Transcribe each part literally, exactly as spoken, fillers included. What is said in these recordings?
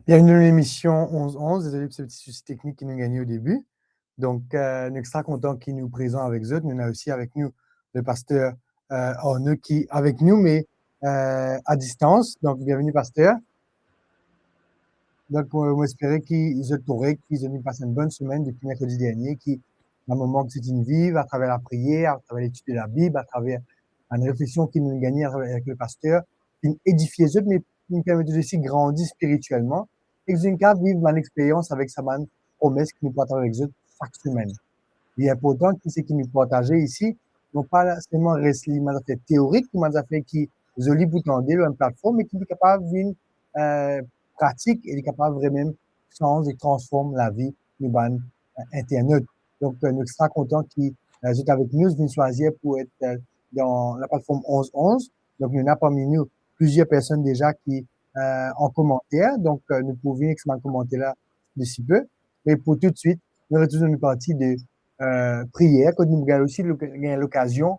Bienveni dan lemision onz onz. Dezole pou se ti sousi teknik ki nou gagne o debi. Donk, eh, nou extra kontan ki nou prezan avek zot. Nou ena osi avek nou le paster, eh, Arnaud ki avek nou, me, eh, a distans. Donk, bienveni, paster. Donk, mo, mo espere ki zot korek, ki zot inn pas enn bonn semenn depi merkredi dernie, ki dan moman ki zot inn viv, atraver lapriyer, atraver letid de Labib, atraver bann refleksion ki nou gagne atraver avek le paster, finn edifie zot, me finn permet zot osi grandi spiritielman, e ki zot inn kapav viv bann experyans avek sa bann promes ki nou partaze avek zot sak semenn. Li inportan ki seki nou partaze isi, non pa selman res li bann zafer teorik, li bann zafer ki zoli pou tande lor enn platform, me ki li kapav vinn, eh, pratik e li kapav vremem sanz e transform lavi nou bann, eh, internot. Donk, eh, nou extra kontan ki, eh, zot avek nou, zot vinn swazir pou et, eh, dan laplatform onz onz. Donk, nou ena parmi nou plizier personn deza ki, eh, an komanter. Donk, eh, nou pou vinn ek sa bann komanter la disipe. Me pou toutswit, nou retourn dan nou parti de, eh, priyer, kot nou gagn osi lo-, gagn lokazion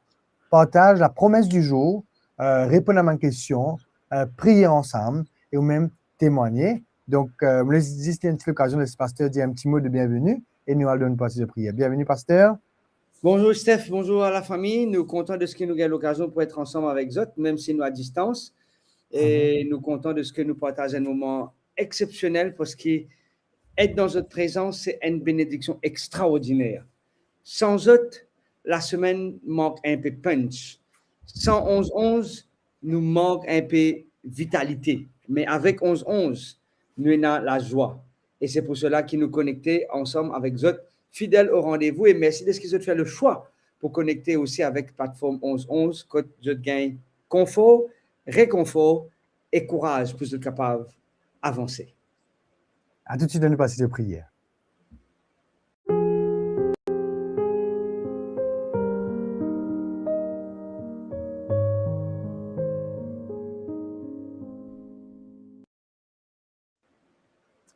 partaz lapromes di zour, eh, reponn a bann kestion, eh, priye ansam e ou mem temwagne. Donk, eh, mo les zis enn ti lokazion les paster dir enn ti mo de bienveni e nou al dan nou parti de priyer. Bienveni, paster. Bonzour Steph, bonzour a lafami. Nou kontan de seki nou gagn lokazion pou et ansam avek zot, mem si nou a distans. E nou kontan de seki nou partaz enn moman exsepsionel, parski et dan zot prezans, se enn benediksion extraordiner. San zot, lasemenn mank inpe punch. San onz onz, nou mank inpe vitalite. Me avek onz onz, nou ena lazwa. E se pou sela ki nou konekte ansam avek zot, fidel o randevou. E mersi deski zot fer le swa pou konekte osi avek platform onz onz, kot zot gagn konfor, rekonfor e kouraz pou zot kapav avanse. A toutswit, nou pas de priyer.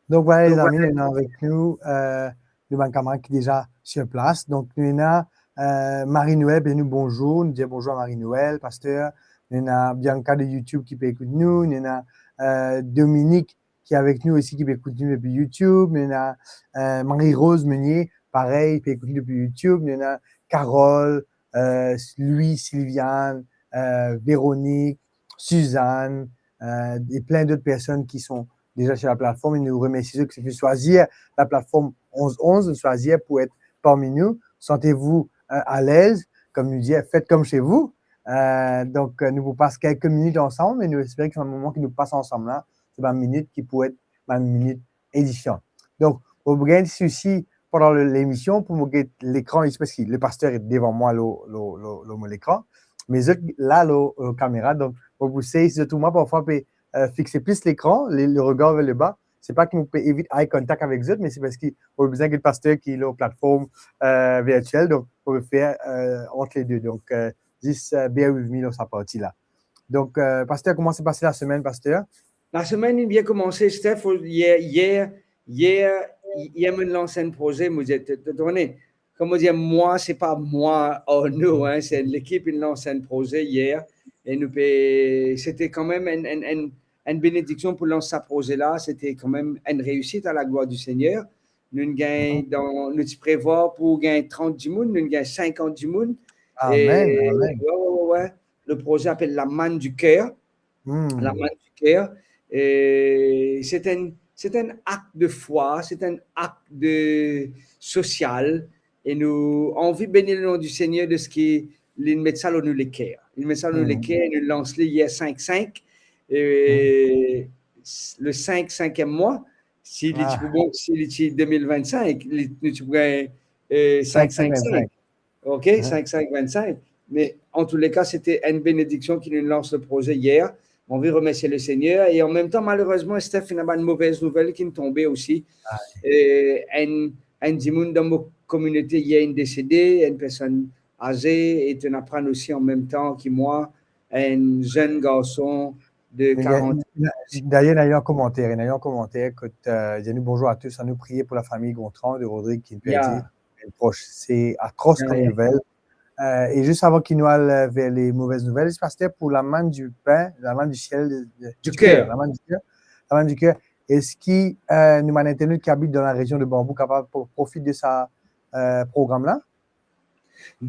Donk, vwala, lezami, nou ena avek nou, eh, de bann kamarad ki deza sir plas. Donk, nou ena, eh, Marie-Noëlle, pe dir nou bonzour, nou dir bonzour a Marie-Noëlle, paster. Nou ena Bianca de YouTube ki pe ekout nou, nou ena, eh, Dominique ki avek nou osi, ki pe ekout nou depi YouTube. Nou ena, eh, Marie-Rose Meunier, parey, pe ekout nou depi YouTube. Nou ena Carole, eh, Louis, Sylviane, eh, Véronique, Suzanne, eh, e plin dot personn ki son deza sir laplatform. E nou remersie zot ki finn swazir laplatform onz onz, swazir pou et parmi nou. Sentez-vous, eh, alez, kom nou dir, faites comme chez vous. Eh, donk, eh, nou pou pas kelke minit ansam e nou espere ki sa moman ki nou pas ansam la, se bann minit ki pou et bann minit edifian. Donk, mo pou gagn sousi pandan le-, lemision pou mo get lekran isi, parski le paster devan mwa lor, lor, lor, lor mo lekran. Me zot la lor, lor kamera, donk mo pou sey, si zot trouv mwa parfwa pe, eh, fixe plis lekran, le, le regar ver leba, se pa ki mo pe evit eye contact avek zot, me se parski mo bizin get paster ki lor platform, eh, virtiel, donk mo pe fer, eh, ant le de. Donk, eh, zis, eh, bear with me lor sa parti la. Donk, eh, paster, kouma se pase lasemenn, paster? Lasemenn inn bien koumanse, Steph. Yer, yer, yer, yer mo lans enn proze, mo dir, to, to, to kone, kouma dir, mwa, se pa mwa, oh non, hein, se lekip inn lans enn proze yer, e nou pe, sete kanmem enn, enn, enn, enn benediksion pou lans sa proze la, sete kanmem enn reisit, a la glwar di Segner. Nou'nn gagn dan, nou ti prevwar pou gagn trant dimoun, nou'nn gagn sinkant dimoun. Amen, e, amen. Wi, wi, wi, wi. Le proze apel La Manne du Cœur. Hmm. La Manne du Cœur. E se enn, se enn ak de fwa, se enn ak de sosial. E nou anvi beni le nom du Seigneur de seki li met sa lor nou leker. Li met sa lor nou leker, nou lans li yer sink sink. E le sink, sinkiem mwa, Si li ti pou bon, si li ti de mil vinn-sink, li, nou ti pou gagn, eh, sink sink sink. Ok, sink sink vinn-sink. Me an tou le ka, se ti enn benediksion ki nou lans le proze yer. Mo anvi remersie Lesegner. E an mem tan, malerezman, Steph, ena bann move nouvel ki tonbe osi. Eh, enn, enn dimoun dan mo kominote yer inn desede, enn personn aze, e to'nn aprann osi an mem tan ki mwa, enn zenn garson de karant. Dayer, ena enn komanter, ena enn komanter kot, eh, dir nou, "Bonjour à tous, anou priye pou lafami Gontran de Rodrig ki perdi enn pros." Se atros kom nouvel. Eh, e zis avan ki nou al, eh, ver le move nouvel, paster, pou Lamann di Pin, Lamann di Siel, de, de, du Ker, Lamann di Ker, Lamann di Ker, eski, eh, nou bann internet ki abit dan larezion de Banbou kapav pro-, profit de sa, eh, program la?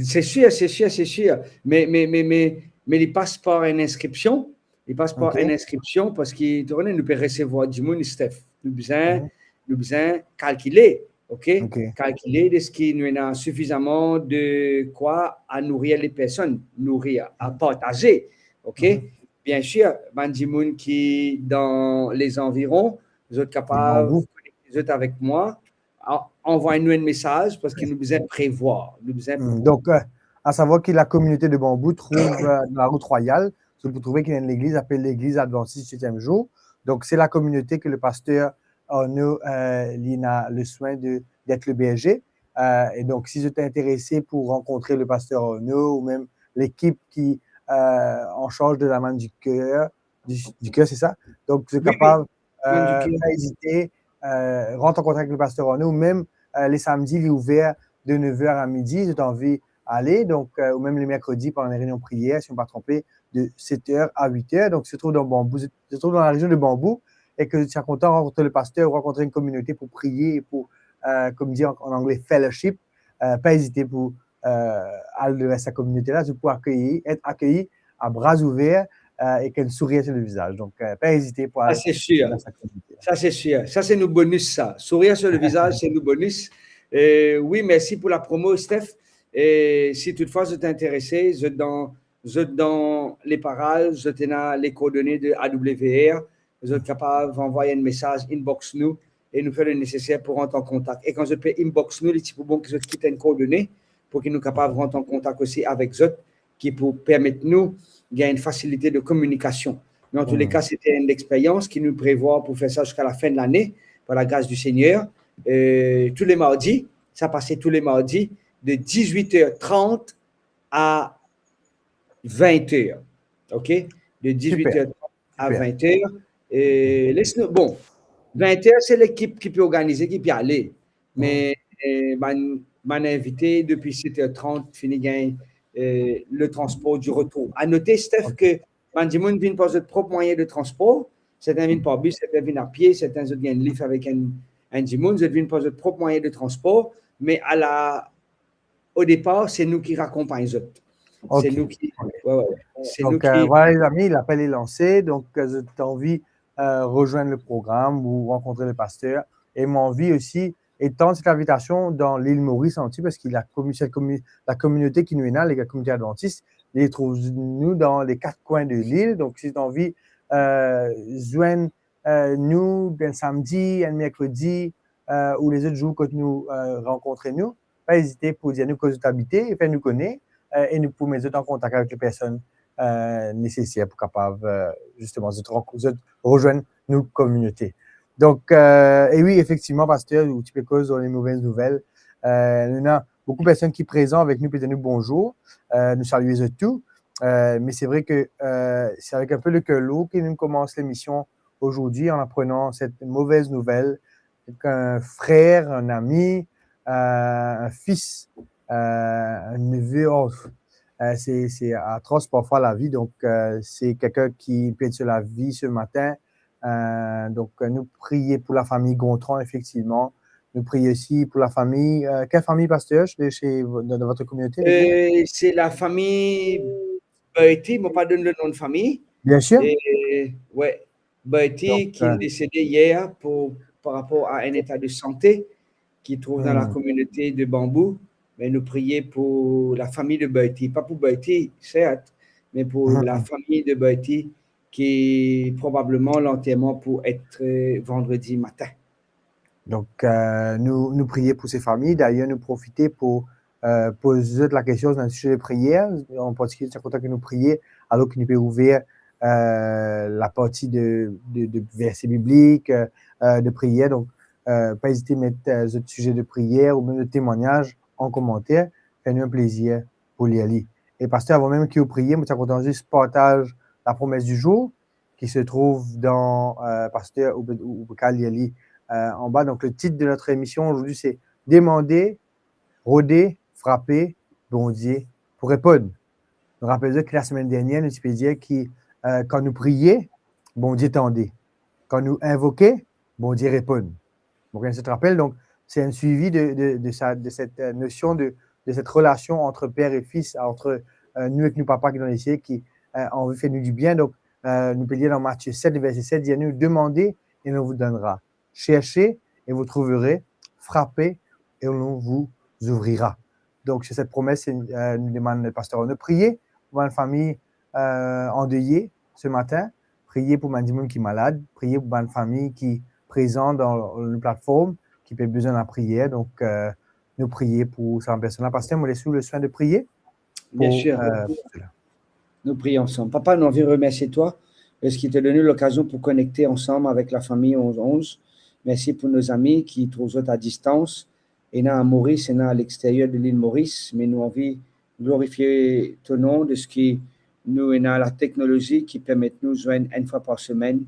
Se sir, se sir, se sir. Me, me, me, me, me li pas par enn inskripsion. Li pas par enn inskripsion parski, to kone, nou pe resevwar dimoun, Steph. Nou bizin, nou bizin kalkile, ok? Kalkile deski nou ena sifizaman de kwa a nourir le personn, nourir, a partaze, ok? Bien sir, bann dimoun ki dan lezanviron, zot kapav konekte zot avek mwa, a-, anvway nou enn mesaz, parski nou bizin prevwar, nou bizin prevwar. Donk, eh, a savwar ki lakominote de Banbou trouv, eh, dan larout Rwayal, zot pou trouve ki ena enn legliz apel Legliz Advantis Setiem Zour. Donk, se lakominote ki le paster Arnaud, eh, li ena le swin de, d'être le berger. Eh, e donk, si zot interese pou rankontre le paster Arnaud ou mem lekip ki, eh, an sarz de Lamann di Ker, di, di Ker, se sa? Donk, zot kapav, eh, pa ezite, eh, rant an kontak avek le paster Arnaud, ou mem, eh, le samdi, li ouver de nev er a midi, zot anvi ale, donk, eh, ou mem le merkredi, pandan reynion priyer, si mo pa tronpe, de set er a wit er. Donk, si zot trouv dan Banbou, zot, zot trouv dan larezion de Banbou, e ki zot ti kontan rankontre le paster, rankontre enn kominote pou priye, pou, eh, kouma dir an, an angle, fellowship, eh, pa ezite pou, eh, al dan sa kominote la, zot pou akeyir, et akeyir a bra ouver, eh, ek enn sourir sur le vizaz. Donk, eh, pa ezite pou al dan sa kominote la. Sa, se sir. Sa, se nou bonis, sa. Sourir sur le vizaz, se nou bonis. Eh, wi, mersi pou la promo, Steph. E si toutfwa zot interese, zot dan, zot dan le paraz, zot ena le koordone de A W R, zot kapav anvway enn mesaz, inbox nou, e nou fer le neseser pou rant an kontak. E kan zot pe inbox nou, li ti pou bon ki zot kit enn koordone, pou ki nou kapav rant an kontak osi avek zot, ki pou permet nou gagn enn fasilite de kominikasion. Me an tou le ka, se ti enn experyans ki nou prevwar pou fer sa ziska lafin de lane, par la gras di Segner. Eh, tou le mardi, sa pase tou le mardi, de dizwit er trant a vin er, ok? De dizwit er trant a vin er. E les nou, bon, vin er, se lekip ki pe organize, ki pe ale. Me, eh, bann, bann invite depi set er trant fini gagn, eh, le transpor di retour. A note, Steph, ke bann dimoun vinn par zot prop mwayin de transpor. Sertin vinn par bis, sertin vinn apie, sertin zot gagn lif avek enn, enn dimoun, zot vinn par zot prop mwayin de transpor. Me ala o depar, se nou ki akonpagn zot. Se nou ki, wi, wi, wi. Se nou ki... Donk, eh, vwala, lezami, lapel est lancé. Donk, eh, zot anvi, eh, rezwenn le program ou rankontre le paster. E mo anvi osi etann set invitasion dan lil Moris antie, parski la komi-, set komi-, lakominote ki nou ena, le kominite advantis, li trouv nou dan le kat kwin de lil. Donk, si zot anvi, eh, zwenn eh, nou, enn samdi, enn merkredi, eh, ou lezot zour kot nou, eh, rankontre nou, pa ezite pou dir nou kot zot abite, e fer nou kone, eh, e nou pou met zot an kontak avek le personn, eh, neseser pou kapav, eh, zisteman, zot rank-, zot rezwenn nou kominote. Donk, eh, e wi, efektivman, paster, ou ti pe koz lor le move nouvel. Eh, nou ena boukou personn ki prezan avek nou, pe dir nou bonzour. Eh, nou salie zot tou. Eh, me se vre ke, eh, se avek enn pe le ker lour ki nou komans lemision aujourd'hui en apprenant cette mauvaise nouvelle qu'un frère, un ami, euh, un fils, euh, un neveu, oh, euh, c'est, c'est atroce parfois la vie. Donc, euh, c'est quelqu'un qui perd sa lavi ce matin. Euh, donc, euh, nou priye pou lafami Gontran, efektivman. Nou priye osi pou lafami, euh, quelle famille, pasteur, de chez, dans, dans votre communauté, déjà? Euh, c'est la famille Berti, mo pa donn le nom de famille. Bien sûr. E, wi, Berti ki desede yer pou, par rapor a enn eta de sante ki trouv dan lakominote de Banbou. Me nou priye pou lafami de Berti, pa pou Berti, sert, me pou lafami de Berti ki probableman lanterman pou et, euh, vandredi matin. Donk, eh, nou, nou priye pou se fami. Dayer, nou profite pou, eh, poz zot lakestion dan size de priyer. An partikilier, ti kontan ki nou priye, alor ki nou pe ouver, eh, laparti de, de, de verse biblik, eh, eh, de priyer. Donk, eh, pa ezite met, eh, zot size de priyer oubien zot temwagnaz an komanter. Fer nou enn plezir pou lir li. E paster, avan mem ki ou priye, mo ti kontan zis partaz la promesse du jour, ki se trouv dan, eh, paster, ou pe, ou, ou pe kapav lir li, eh, anba. Donk, le titre de notre émission aujourd'hui, c'est Demandez, rode, frape, Bondie pou reponn. Nou rapel zot ki lasemenn dernier, nou ti pe dir ki, eh, kan nou priye, Bondie tande. Kan nou invoke, Bondie reponn. Bon, kan nou rapel, donk, se enn swivi de, de, de sa, de cette, eh, notion de, de cette relation entre père et fils, entre, eh, nou ek nou Papa ki dan lesiel, ki, eh, anvi fer nou dibien. Donk, eh, nou pe lir dan Matie set, verse set, dir nou, demandez et on vous donnera. Cherchez et vous trouverez. Frappez et on vous ouvrira. Donk, se set promes, eh, nou demann paster Arnaud priye pou bann fami, eh, andeye se matin, priye pou bann dimoun ki malad, priye pou bann fami ki prezan dan nou platform, ki pe bizin lapriyer. Donk, eh, nou priye pou sa personn la. Paster, mo les ou le swin de priye. Bien pou, sir. Eh, pou sela. Nou priye ansam. Papa, nou anvi remersie twa, parski to donn nou lokazion pou konekte ansam avek lafami onz onz. Mersi pou nou zami ki trouv zot a distans, ena a Moris, ena a lexteryer de lil Moris, me nou anvi glorifie to nom, deski nou ena lateknolozi ki permet nou zwenn enn fwa par semenn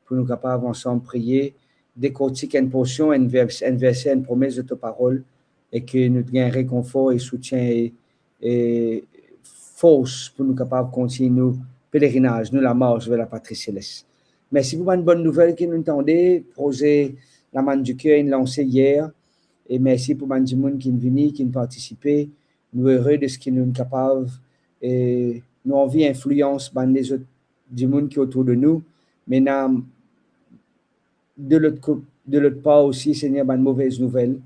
pou nou kapav ansam priye, dekortik enn porsion, enn vers-, enn verse, enn promes de to parol, e ki nou gagn rekonfor e soutien e, e fors pou nou kapav kontign nou pelerinaz, nou lamars ver lapatri seles. Mersi pou bann bonn nouvel ki nou tande, proze Lamann di Ker inn lanse yer, e mersi pou bann dimoun ki inn vini, ki inn partisipe. Nou ere deski nou kapav, e nou anvi inflians bann lezot dimoun ki otour de nou, me ena de lot ko-, de lot par osi, Segner, bann move nouvel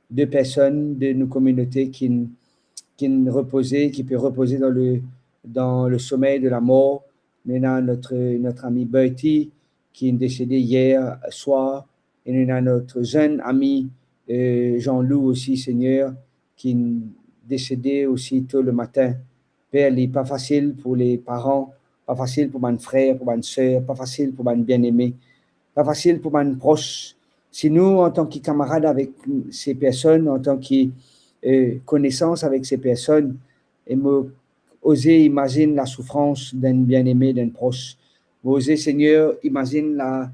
de personn de nou kominote ki, ki repoze, ki pe repoze dan le, dan le somey de lamor. Nou ena notre, notre ami Bertie ki desede yer swar, e nou ena notre zenn ami, eh, Jean-Lou osi, Segner, ki desede osi to le matin. Per, li pa fasil pou le paran, pa fasil pou bann frer, pou bann ser, pa fasil pou bann bieneme, pa fasil pou bann pros. Si nou, antan ki kamarad avek se personn, antan ki, eh, konesans avek se personn, e mo oze imazinn lasoufrans d'enn bieneme, d'enn pros. Mo oze, Segner, imazinn la,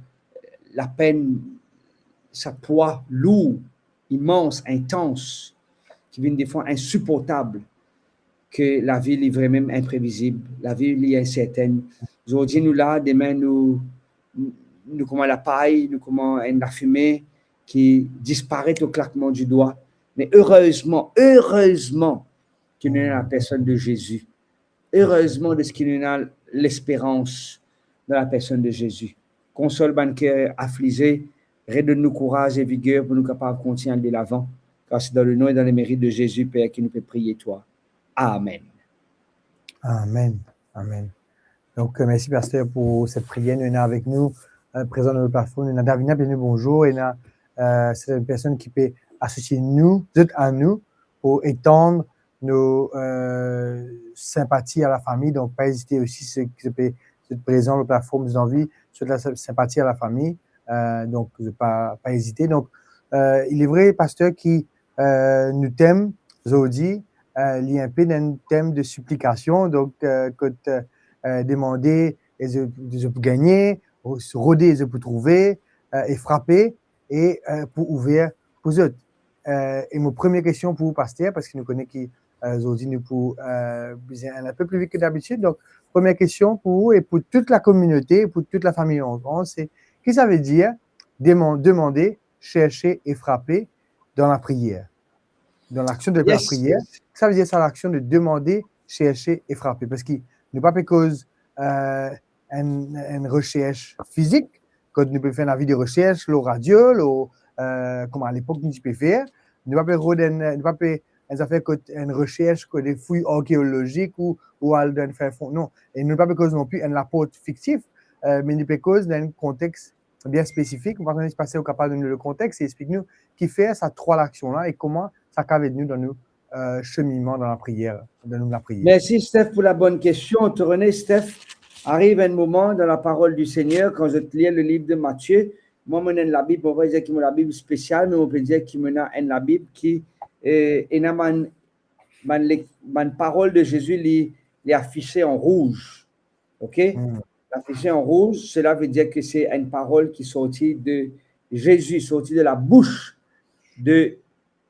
lapenn, sa pwa lour, imans, intans, ki vinn defwa insiportab, ke lavi li vremem inprevizib, lavi li insertenn. Zordi nou la, demin nou, nou kouma lapay, nou kouma enn lafime ki disparet o klakman di dwa. Me erezman, erezman ki nou ena lapersonn de Zezi. Erezman deski nou ena lesperans dan lapersonn de Zezi. Konsol bann ker aflize, redonn nou kouraz e viger pou nou kapav kontign al delavan, kar se dan le nom e dan le merit de Zezi, Per, ki nou pe priye twa. Amen. Amen. Amen. Donk, eh, mersi, Paster, pou set priyer. Nou ena avek nou, eh, prezan dan nou platform, nou ena Davina, bienveni, bonzour. Ena, eh, se personn ki pe asosie nou, zot a nou, pou etann nou, eh, sinpati a lafami. Donk, pa ezite osi, se ki pe, se prezan lor platform, zot anvi, zot la sinpati a lafami. Eh, donk, pa, pa ezite. Donk, eh, il est vrai, Paster, ki, eh, nou tem zordi, eh, li enpe dan enn tem de siplikasion. Donk, eh, kot, eh, demande, e zot, zot pou gagne, rode, zot pou trouve, eh, e frape, e, eh, pou ouver pou zot. Eh, e mo premie kestion pou ou, Paster, parski nou kone ki, eh, zordi nou pou, eh, bizin al enpe pli vit ki dabitid. Donk, premie kestion pou ou e pou tout lakominote, pou tout lafami Onz Onz, se, ki sa ve dir deman-, demande, chercher et frapper dan lapriyer, dan laksion de lapriyer? Yes. Sa ve dir sa laksion de demande, chercher et frapper. Parski nou pa pe koz, eh, enn, enn resers fizik, kot nou pe fer enn avi de resers lor radio, lor, eh, kouma alepok nou ti pe fer. Nou pa pe rod enn, nou pa pe enn zafer kot enn resers, kot de fouy arkeolozik ou, ou al dan enn fin fon, non. E nou pa pe koz non pli enn laport fiktif, eh, me nou pe koz dan enn kontex bien spesifik. Mo pa kone si paster ou kapav donn nou le konteks e explik nou kifer sa trwa laksion la e kouma sa kapav ed nou dan nou, euh, seminman dan lapriyer, dan nou lapriyer. Mersi, Steph, pou la bonn kestion. To kone, Steph, ariv enn moman dan la parol di Segner, kan zot lir le liv de Matie, mwa, mo ena enn Labib, mo pa dir ki mo Labib spesial, me mo pe dir ki mo ena enn Labib ki, eh, ena bann, bann le-, bann parol de Zezi, li, li afise an rouz. Ok? Hmm. Afise an rouz, cela veut dire que c'est une parole qui sortit de Jésus, sortie de la bouche de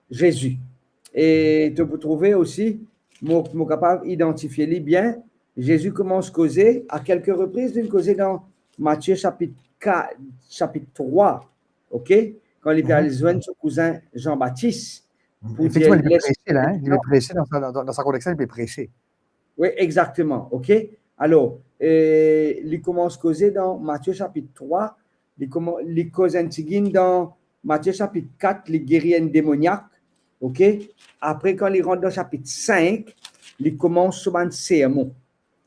Jésus. E to pou trouve osi, mo, mo kapav idantifie li bien. Zezi koumans koze, a kelke repriz, li koze dan Matie sapit ka-, sapit trwa, ok? Kan li pe al zwenn so kouzin Zan Batis, pou dir, efektivman, li pe prese la, hein? Li pe prese dan sa, dan, dan sa konteks la, li pe prese. Wi, exakteman, ok? Alor, eh, li koumans koze dan Matie sapit trwa, li kouma-, li koz enn tigit dan Matie sapit kat, li geri enn demoniak, ok? Apre, kan li rant dan sapit sink, li koumans so bann sermon,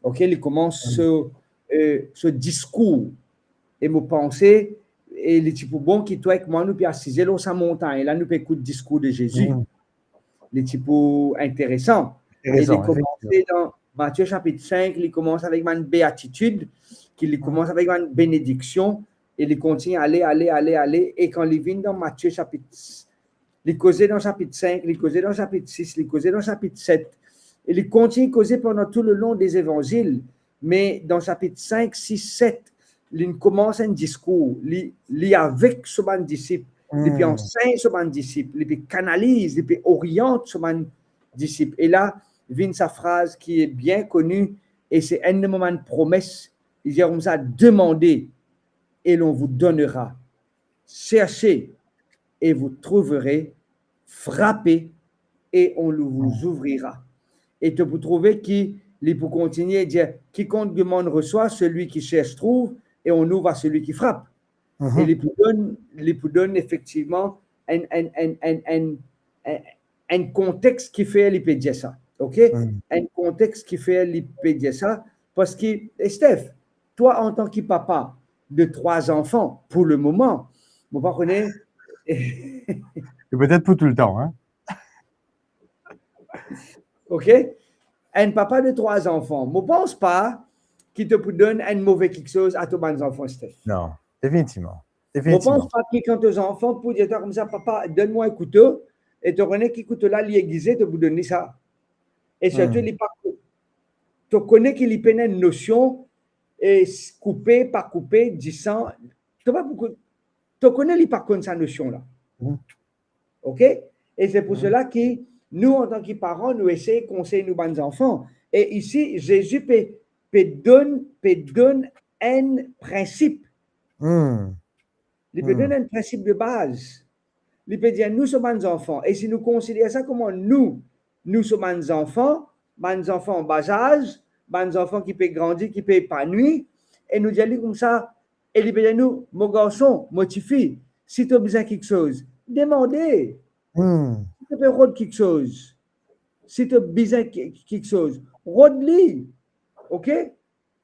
ok? Li koumans so, eh, so diskour. E mo panse, e li ti pou bon ki twa ek mwa, nou pe asize lor sa montagn la, nou pe ekout diskour de Zezi. Li ti pou interesan. E li komanse dan Matie sapit sink, li koumans avek bann beatitid, ki li koumans avek bann benediksion, e li kontign ale, ale, ale, ale, e kan li vinn dan Matie sapit, li koze dan sapit sink, li koze dan sapit sis, li koze dan sapit set, e li kontign koze pandan tou le lon de Levanzil, me dan sapit sink, sis, set, li koumans enn diskour, li, li avek so bann disip, li pe ansegn so bann disip, li pe kanaliz, li pe oriant so bann disip. E la vinn sa fraz ki bien koni, e se enn de mo bann promes, li dir koumsa, demandez et l'on vous donnera, cherchez et vous trouverez, frappez et on vous ouvrira. E to pou trouve ki li pou kontigne dir, quiconque demande reçoit, celui qui cherche trouve, et on ouvre à celui qui frappe. E li pou donn, li pou donn efektivman enn, enn, enn, enn, enn, enn, enn kontex ki fer li pe dir sa, ok? Enn kontex ki fer li pe dir sa, parski, e Steph, twa antan ki papa de trwa zanfan, pou le moman, mo pa kone. E petet pou toultan, hein? Ok? Enn papa de trwa zanfan, mo pans pa ki to pou donn enn move kiksoz a to bann zanfan, Steph. Non, definitivman. Mo pans pa ki kan to zanfan pou dir twa koumsa, "Papa, donn mwa enn kouto," e to kone ki kouto la li egize, to pou donn li sa. E sirtou, li pa, to kone ki li pena enn nosion, e s-, koupe, pa koupe, disan, to pa pou ko-, to kone li pa konn sa nosion la. Ok? E se pou sela ki nou, antan ki paran, nou esey konsey nou bann zanfan. E isi, Zezi pe, pe donn, pe donn enn prinsip. Li pe donn enn prinsip de baz. Li pe dir, nou so bann zanfan. E si nou konsider sa kouma nou, nou so bann zanfan, bann zanfan bazaz, bann zanfan ki pe grandi, ki pe epanwi, e nou dir li koumsa, e li pe dir nou, "Mo garson, mo tifi, si to bizin kiksoz, demande." Si to pe rod kiksoz, si to bizin ki-, kiksoz, rod li. Ok?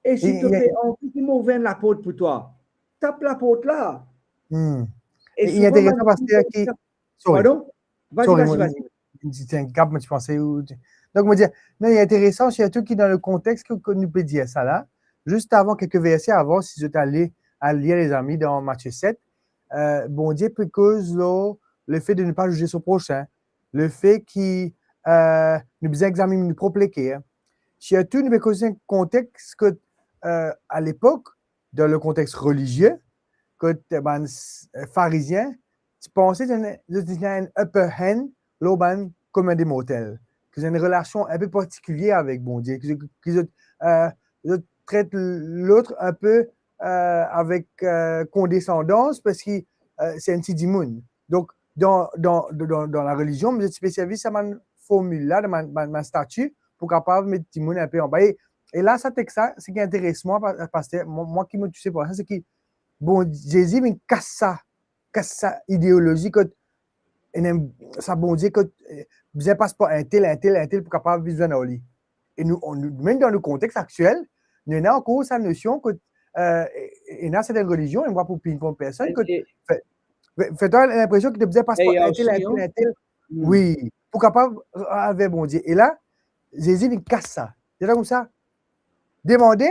E si to pe anvi ki mo ouver enn laport pou twa, tap laport la. E li souvan, interesan, bann paster, ki, sorry. Pardon? Vas-y, sorry, vas-y, mo, vas-y. Ti, ti enn gap, mo ti panse ou, donk, mo dir, non, li interesan, sirtou ki dan le kontex ke, ke nou pe dir sa la, zis avan, kelke verse avan, si zot ale, al lir, lezami, dan Matie set, euh, Bondie pe koz lor lefe de ne pas juger son prochain, lefe ki, euh, nou bizin examinn nou prop leker. Sirtou, nou pe koz enn kontex ke, euh, a lepok, dan le kontex relizie, kot bann s-, Farizien ti panse zot ena, zot ena enn upper hand lor bann komin de mortel, ki zot ena enn relasion inpe partikilie avek Bondie, ki zot, ki zot, euh, zot tret lot inpe, euh, avek, euh, kondesandans, parski, euh, se enn ti dimoun. Donk, dan, dan, dan, dan larelizion, zot ti pe servi sa bann formil la, dan bann, bann, bann stati, pou kapav met dimoun inpe anba. E, e la, sa text la, seki interes mwa, pa-, paster, mwa, mwa ki mo touse par sa, seki, bon, Zezi vinn kas sa, kas sa ideolozi kot, e mem sa Bondie kot, eh, bizin pas par entel, entel, entel pou kapav vinn zwenn ar li. E nou, nou, mem dan nou kontex aktiel, nou ena ankor sa nosion kot, euh, e, e, ena sertenn relizion, ena pou pini kont personn, kot fer, fer, fer twa linpresion ki to bizin pas par entel, entel, entel. Wi, pou kapav al ver Bondie. E la, Zezi vinn kas sa. Li dir koumsa, demande,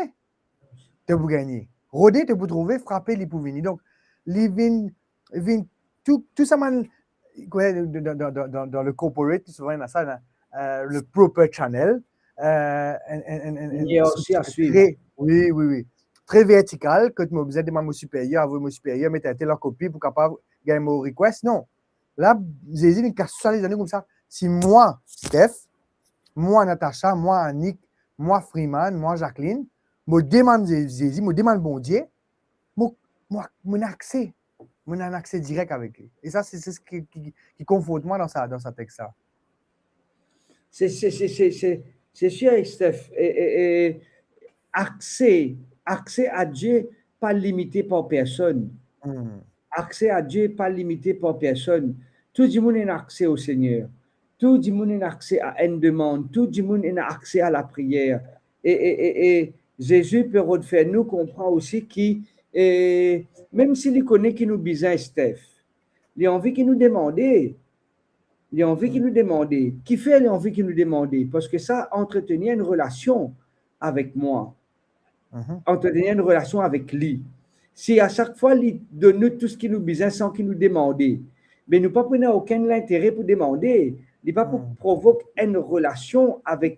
to pou gagne. Rode, to pou trouve, frape, li pou vini. Donk, li vinn, vinn tou, tou sa bann, dan, dan le corporate, souvan ena sa, la, euh, le proper channel, euh, en, en, en, en, en, Une hiérarchie à suivre. Tre, wi, wi, wi. Tre vertikal, kot mo bizin demann mo siperyer, avoy mo siperyer, met entel an kopi pou kapav gagn mo request. Non. La, Zezi vinn kas sa, li dir nou koumsa, si mwa, Steph, mwa, Natacha, mwa, Annick, mwa, Freeman, mwa, Jacqueline, mo demann Ze-, Zezi, mo demann Bondie, mo, mo, mo ena akse, mo ena akse direk avek li. E sa, se, se ki, ki, ki konfort mwa dan sa, dan sa text la. Se, se, se, se, se, se sir, Steph. E, e, e, akse, akse a Die pa limite par personn. Hmm. Akse a Die pa limite par personn. Tou dimoun ena akse o Segner. Tou dimoun ena akse a enn demann. Tou dimoun ena akse a lapriyer. E, e, e, e Zezi pe rod fer nou konpran osi ki, e, mem si li kone ki nou bizin, Steph, li anvi ki nou demande. Li anvi ki nou demande. Kifer li anvi ki nou demande? Parski sa antretenir enn relasion avek mwa. Mhm. Antretenir enn relasion avek li. Si a sak fwa li donn nou tou seki nou bizin san ki nou demande, be nou pa pou ena okenn lintere pou demande. Li pa pou provok enn relasion avek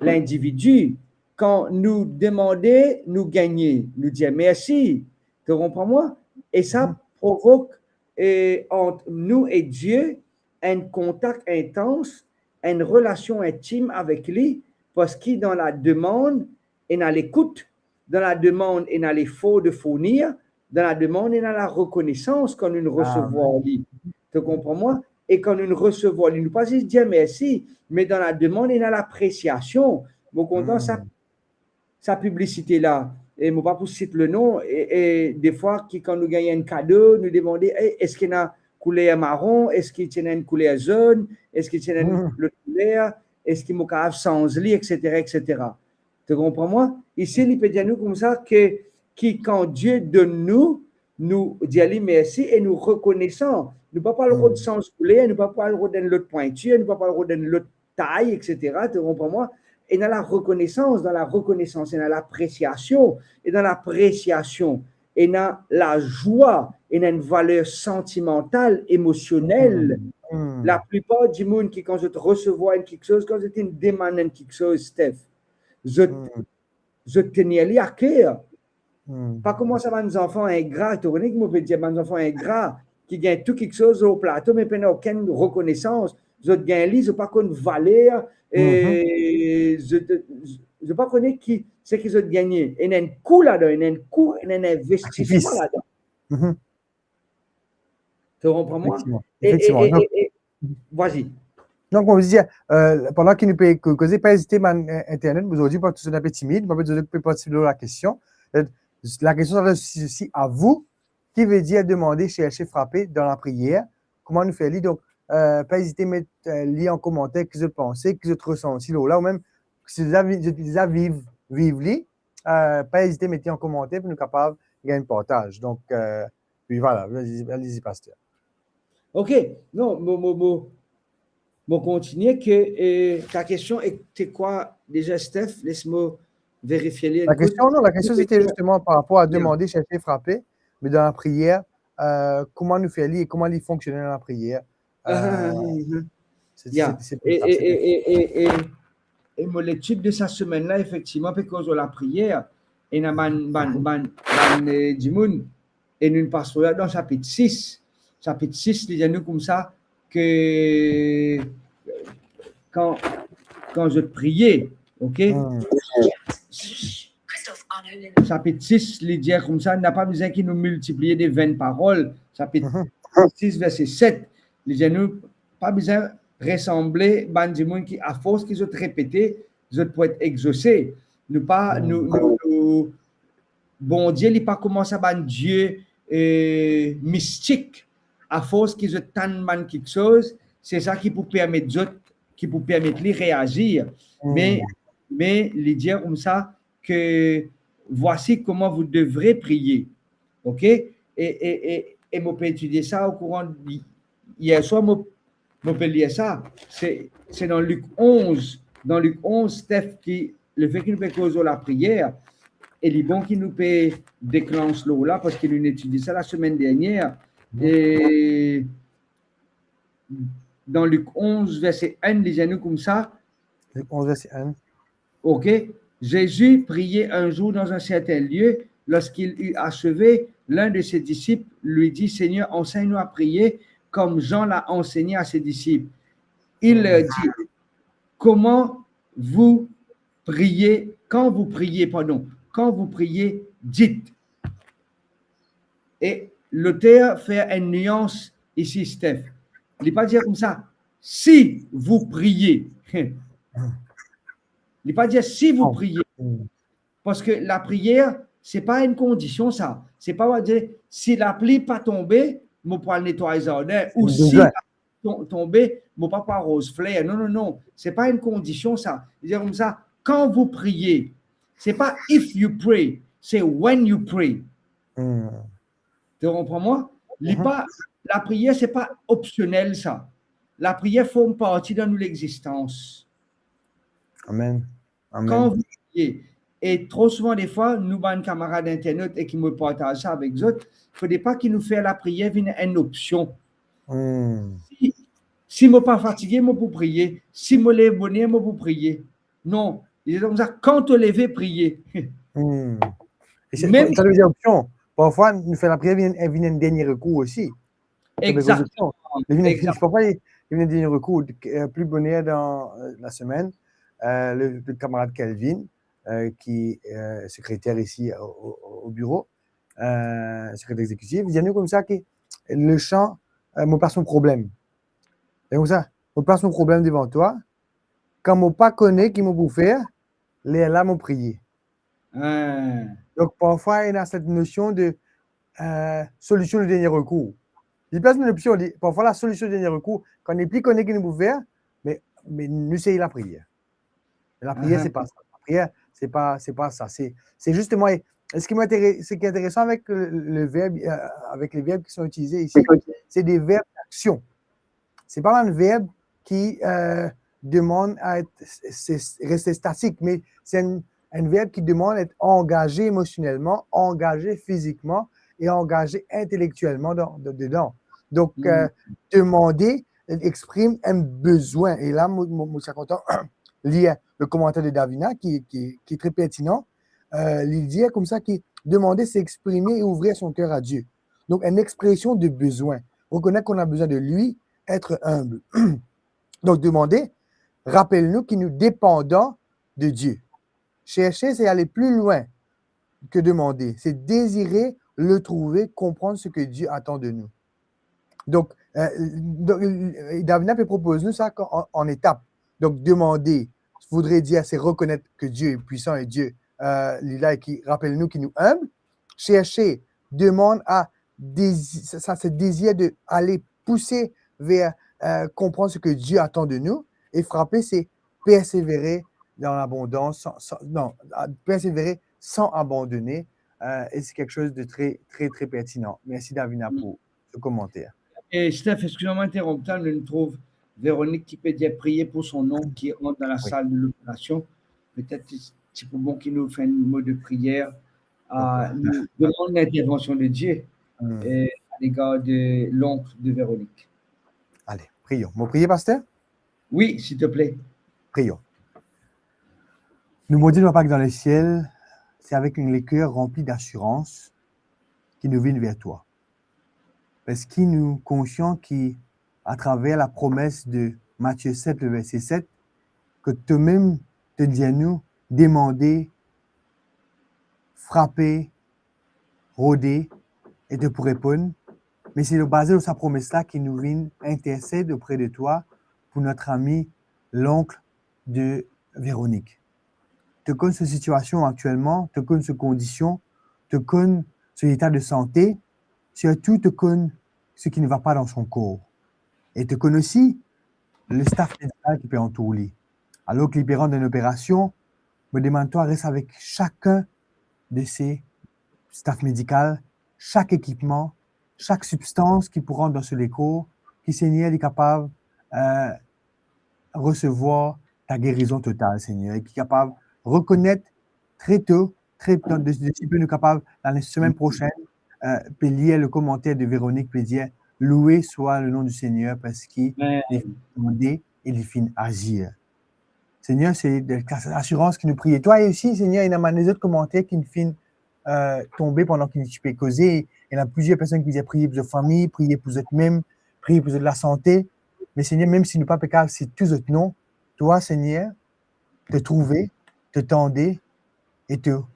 lindividi. Kan nou demande, nou gagne, nou dir mersi. To konpran mwa? E sa provok, e, ant nou e Die enn kontak intans, enn relasion intim avek li, parski dan lademann ena lekout, dan lademann ena lefor de fournir, dan lademann ena larekonesans kan nou resevwar li. To konpran mwa? E kan nou resevwar li, nou pa zis dir mersi, me dan lademann ena lapresiasion. Mo kontan sa, sa piblisite la, e mo pa pou sit le non, e, e defwa ki kan nou gagn enn kado, nou demande, "E, eski ena kouler maron? Eski ti ena enn kouler zonn? Eski ti ena enn lot kouler? Eski mo kapav sanz li?" etsetera, etsetera. To konpran mwa? Isi, li pe dir nou koumsa ke, ki kan Die donn nou, nou dir li mersi e nou rekonesan. Nou pa pou al rod sanz kouler, nou pa pou al rod enn lot pwintir, nou pa pou al rod enn lot tay, etsetera. To konpran mwa? Ena larekonesans, dan larekonesans, ena lapresiasion, e dan lapresiasion, ena lazwa, ena enn valer santimantal, emosionel. Hmm. Laplipar dimoun ki kan zot resevwar enn kiksoz, kan zot inn demann enn kiksoz, Steph, zot, zot tenir li a ker. Hmm. Pa kouma sa bann zanfan ingra, to kone ki mo pe dir, bann zanfan ingra, ki gagn tou kiksoz lor plato, me pena okenn rekonesans. Zot gagn li, zot pa konn valer, e zot, zot pa kone ki, seki zot gagne. Ena enn kou ladan, ena enn kou, ena enn investisman ladan. Mhm. To konpran mwa? Efektivman, e, efektivman. E, e, e, vas-y. Donk, mo dir, euh, pandan ki nou pe ko-, koze, pa ezite, bann, euh, internet, zordi, parski zot inn pe timid, pa pe, zot pe partisip lor lakestion. Euh, lakestion, sa, si, si, a vou, ki vedir demande, chercher, frapper dan lapriyer? Kouma nou fer li? Donk, euh, pa ezite met, euh, li an komanter, ki zot panse, ki zot resanti lor la, oubien, si zot deza vi-, zot deza viv, viv li, euh, pa ezite met li an komanter pou nou kapav gagn partaz. Donk, euh, wi, vwala, allez-y, allez-y, paster. Ok, non, mo, mo, mo, mo kontinie ke, eh, ta kestion ete kwa deza, Steph? Les mo verifie li. La kestion, non, la kestion, sete zisteman par rapor a demande, chercher, frapper, me dan lapriyer, euh, kouma nou fer li e kouma li fonksione dan lapriyer? Euh, se, se, se pou sa, se pou sa. E, e, e mo letid de sa semenn la, efektivman, pe koz lor lapriyer. Ena bann, bann, bann, bann, eh, dimoun, e nou pas la dan sapit sis. Sapit sis, li dir nou koumsa ke kan, kan zot priye, ok? Sapit sis, li dir koumsa, napa bizin ki nou miltipliye de venn parol. Sapit sis, verse set, li dir nou, pa bizin resanble bann dimoun ki, afors ki zot repete, zot pou et egzose. Nou pa, nou, nou, nou, Bondie, li pa kouma sa bann die, eh, mistik. Afors ki zot tann bann kiksoz, se sa ki pou permet zot, ki pou permet li reazir. Me, me li dir koumsa ke, "Voici comment vous devrez prier." Ok? E, e, e, e mo pe etidie sa okouran, yer swar mo, mo pe lir sa. Se, se dan Lik onz, dan Lik onz, Steph, ki, lefet ki nou pe koz lor lapriyer, e li bon ki nou pe deklans lor la, parski nou etidie sa lasemenn dernier. E dan Lik onz, verse enn, li dir nou koumsa. Lik onz, verse enn. Ok. Jésus priait un jour dans un certain lieu. Lorsqu'il eut achevé, l'un de ses disciples lui dit, Seigneur, enseigne-nous à prier comme Jean l'a enseigné à ses disciples. Il leur dit, Comment vous priez, quand vous priez, pardon, quand vous priez, dites. E loter fer enn nians isi, Steph. Li pa dir koumsa, si vous priez. Li pa dir si vous priez. Parski lapriyer, se pa enn kondision sa. Se pa dir, si lapli pa tonbe, mo pou al netway zardin, ou si lapli tonbe, mo pa pou aroz fler. Non, non, non. Se pa enn kondision sa. Li dir koumsa, quand vous priez, se pa if you pray, se when you pray. To konpran mwa? Li pa, lapriyer, se pa opsionel sa. Lapriyer form parti dan nou lexistans. Amen. Amen. Kan vous priez, e tro souvan defwa, nou bann kamarad internat, e ki mo partaz sa avek zot, fode pa ki nou fer lapriyer vinn enn opsion. Si, si mo pa fatige, mo pou priye. Si mo lev boner, mo pou priye. Non, li dir koumsa, kan to leve, priye. E se, mem sa vedir opsion. Parfwa, nou fer lapriyer vinn, vinn enn dernie rekour osi. Exakteman. Li vinn, parfwa, li vinn dernie rekour. Pli boner dan lasemenn, le, le kamarad Kelvin, ki sekreter isi o, o, o biro, sekreter exekitif, li dir nou koumsa ki, Lechan, mo plas mo problem. E koumsa, mo plas mo problem devan twa. Kan mo pa kone ki mo pou fer, lerla mo priye. Donk, parfwa, ena set nosion de solision de dernie rekour. Li plas nou lopsion, li, parfwa, lasolision de dernie rekour, kan nou pli kone ki nou pou fer, me, me nou sey lapriyer. Lapriyer, se pa sa. Lapriyer, se pa, se pa sa. Se, se zisteman, e, e seki mo intere-, seki interesan avek le, le verb, avek le verb ki sont itilize isi, se de verb daksion. Se pa enn verb ki demann a et, se, se, reste statik, me se enn, enn verb ki demann et angaze emosionelman, angaze fizikman e angaze intelektielman dan, dan, dedan. Donk, demande exprim enn bezwin. E la, mo, mo, mo ti kontan lir le komanter de Davina ki, ki, ki tre pertinan. Li dir koumsa ki demander, c'est exprimer et ouvrir son cœur à Dieu. Donc, une expression de besoin. Reconnaître qu'on a besoin de lui, être humble. Donc, demander, rappelle-nous que nous dépendons de Dieu. Chercher, c'est aller plus loin que demander. C'est désirer le trouver, comprendre ce que Dieu attend de nous. Donk, donk, Davina pe propoz nou sa an, an etap. Donk, demander voudrait dire se reconnaître que Dieu est puissant et Dieu, li la, e ki rapel nou ki nou inb. Chercher demande à dési-, ça, ça, c'est désir de aller pousser vers, comprendre ce que Dieu attend de nous. Et frapper, c'est persévérer dans l'abondance, sans, sans, non, à persévérer sans abandonner. Et c'est quelque chose de très, très, très pertinent. Merci, Davina, pour ce commentaire. E Steph, exkiz mwa, mo interonp twa, nou trouv Véronique ki pe dir priye pou son onk ki rant dan lasal de loperasion. Petet ti pou bon ki nou fer enn mo de priyer, nou demann lintervansion de Die a legar de lonk de Véronique. Ale, priyon. Mo priye, paster? Wi, silteple. Priyon. Nou Bondie, nou Papa ki dan lesiel, se avek enn leker ranpli dasirans ki nou vinn ver twa. Parski nou konsian ki, atraver lapromes de Matie set, le verse set, ki tomem to dir nou, demande, frape, rode, e to pou reponn. Me se lor, baze lor sa promes la ki nou vinn intersed opre de twa pou not ami, lonk de Véronique. To konn so sitiasion aktielman, to konn so kondision, to konn so eta de sante, sirtou to konn seki ne va pa dan son kor. E to konn osi le staf medikal ki pe antour li. Alor ki li pe rant dan enn operasion, mo demann twa res avek sakenn de se staf medikal, sak ekipman, sak sibstans ki pou rant dan so lekor, ki Segner, li kapav, eh, resevwar ta gerizon total, Segner, e ki kapav rekonet tre to, tre to, de, de, si nou kapav, lane, semenn prosenn, eh, pe lir le komanter de Véronique, pe dir, "Loué soit le nom du Seigneur", parski Amen. Li finn tande e li finn azir. Segner, se de, asirans ki nou priye. Twa osi, Segner, ena bann lezot komanter ki finn, eh, tonbe pandan ki nou ti pe koze. Ena plizier personn ki dir, "Priye pou zot fami, priye pou zot mem, priye pou zot lasante." Me Segner, mem si nou pa pe kav sit tou zot non, twa, Segner, to trouve, to tande e to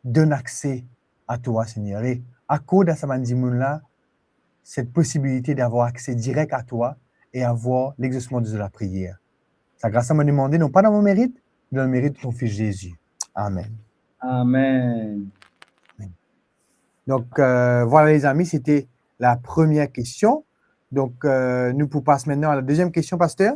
donn akse a twa, Segner. E akord a sa bann dimoun la cette possibilité d'avoir accès direct à toi et avoir l'exaucement de la prière. Sa gras la, mo demande, non pas dans mon mérite, mais dans le mérite de ton Fils Jésus. Amen. Amen. Amen. Donc, euh, voilà, les amis, c'était la première question. Donc, euh, nou pou pas maintenant à la deuxième question, pasteur.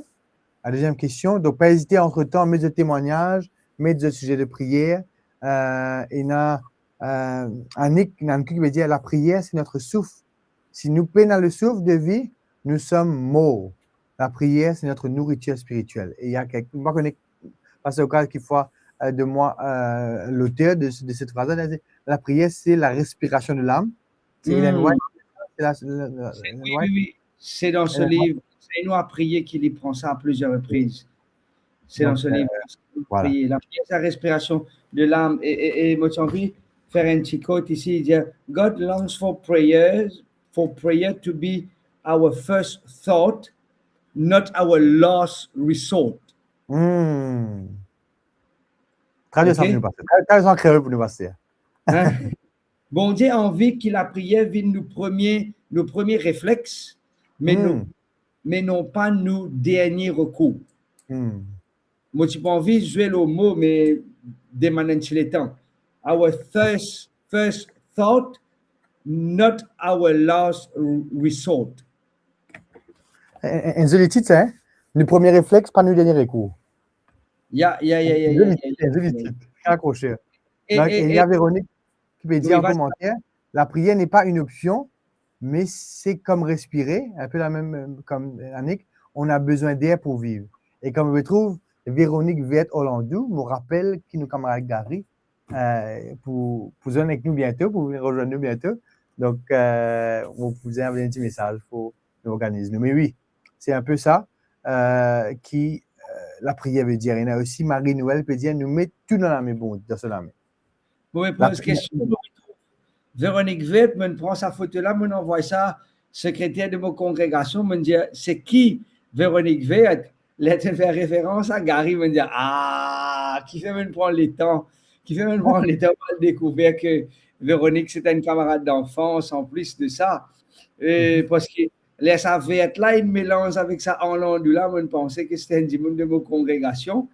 La deuxième question. Donc, pa ezite antretan, met zot temwagnaz, met zot size de priyer. Euh, ena, euh, Annick, Annick ki pe dir, "La prière, c'est notre souffle." Si nou pena le souffle de vie, nous sommes morts. La prière, c'est notre nourriture spirituelle. Et il y a quelque, moi, je connais, parce que quelquefois, euh, de moi, euh, l'auteur de, de cette phrase-là, il a dit, "La prière, c'est la respiration de l'âme." C'est Ellen White. C'est la, la, la, Ellen White. Oui, oui, c'est dans ce livre. C'est nous à prier qu'il y prend ça à plusieurs reprises. C'est dans ce livre. Donc, euh, voilà. Prier. La prière, c'est la respiration de l'âme. Et, et, et moi, j'ai envie de faire un petit quote ici. Il dit, "God longs for prayers, for prayer to be our first thought, not our last resort." Hmm. Tradwi sa pou nou, pasteur. Tradwi sa an kreol pou nou, pasteur. Hein? Bondie anvi ki lapriyer vinn nou premie, nou premie reflex, me nou, me non pa nou dernie rekour. Hmm. Mo ti pa anvi zwe lor mo, me demann enn ti letan. Our first, first thought, not our last r-, resort. En, en, enn zoli tit sa, hein? Nou premie reflex, pa nou dernie rekour. Ya, ya, ya, ya. Enn zoli tit, enn zoli tit. Tre akrose. E, donk, e, e, Véronique ki pe dir an komanter, "La prière n'est pas une option, mais c'est comme respirer", un peu la même, euh, comme Annick, "On a besoin d'air pour vivre." Et comme je trouve, Véronique Vert Orlando, mo rapel ki nou kamarad Gary, euh, pou, pou zwenn avek nou biento, pou vinn rezwenn nou biento. Donk, euh, mo pou dir enn ti mesaz pou nou organiz nou. Me wi, se enn pe sa, euh, ki, euh, lapriyer ve dir. Ena osi Marie Noël pe dir, "Nou met tou dan lame Bondie, dan so lame." Mo pe poz kestion, mo retrouv Véronique Vert, mo'nn pran sa foto la, mo'nn anvway sa sekreter de mo kongregasion, mo'nn dir, "Se ki Véronique Vert?" Ler to'nn fer referans a Gary, mo'nn dir, "Ah, kifer mo'nn pran letan, kifer mo'nn pran letan pou al dekouver ke Véronique, se enn kamarad danfans, an plis de sa." E, parski ler sa vert la, inn melanz avek sa Orlando la, mo'nn panse ke se enn dimoun de mo kongregasion.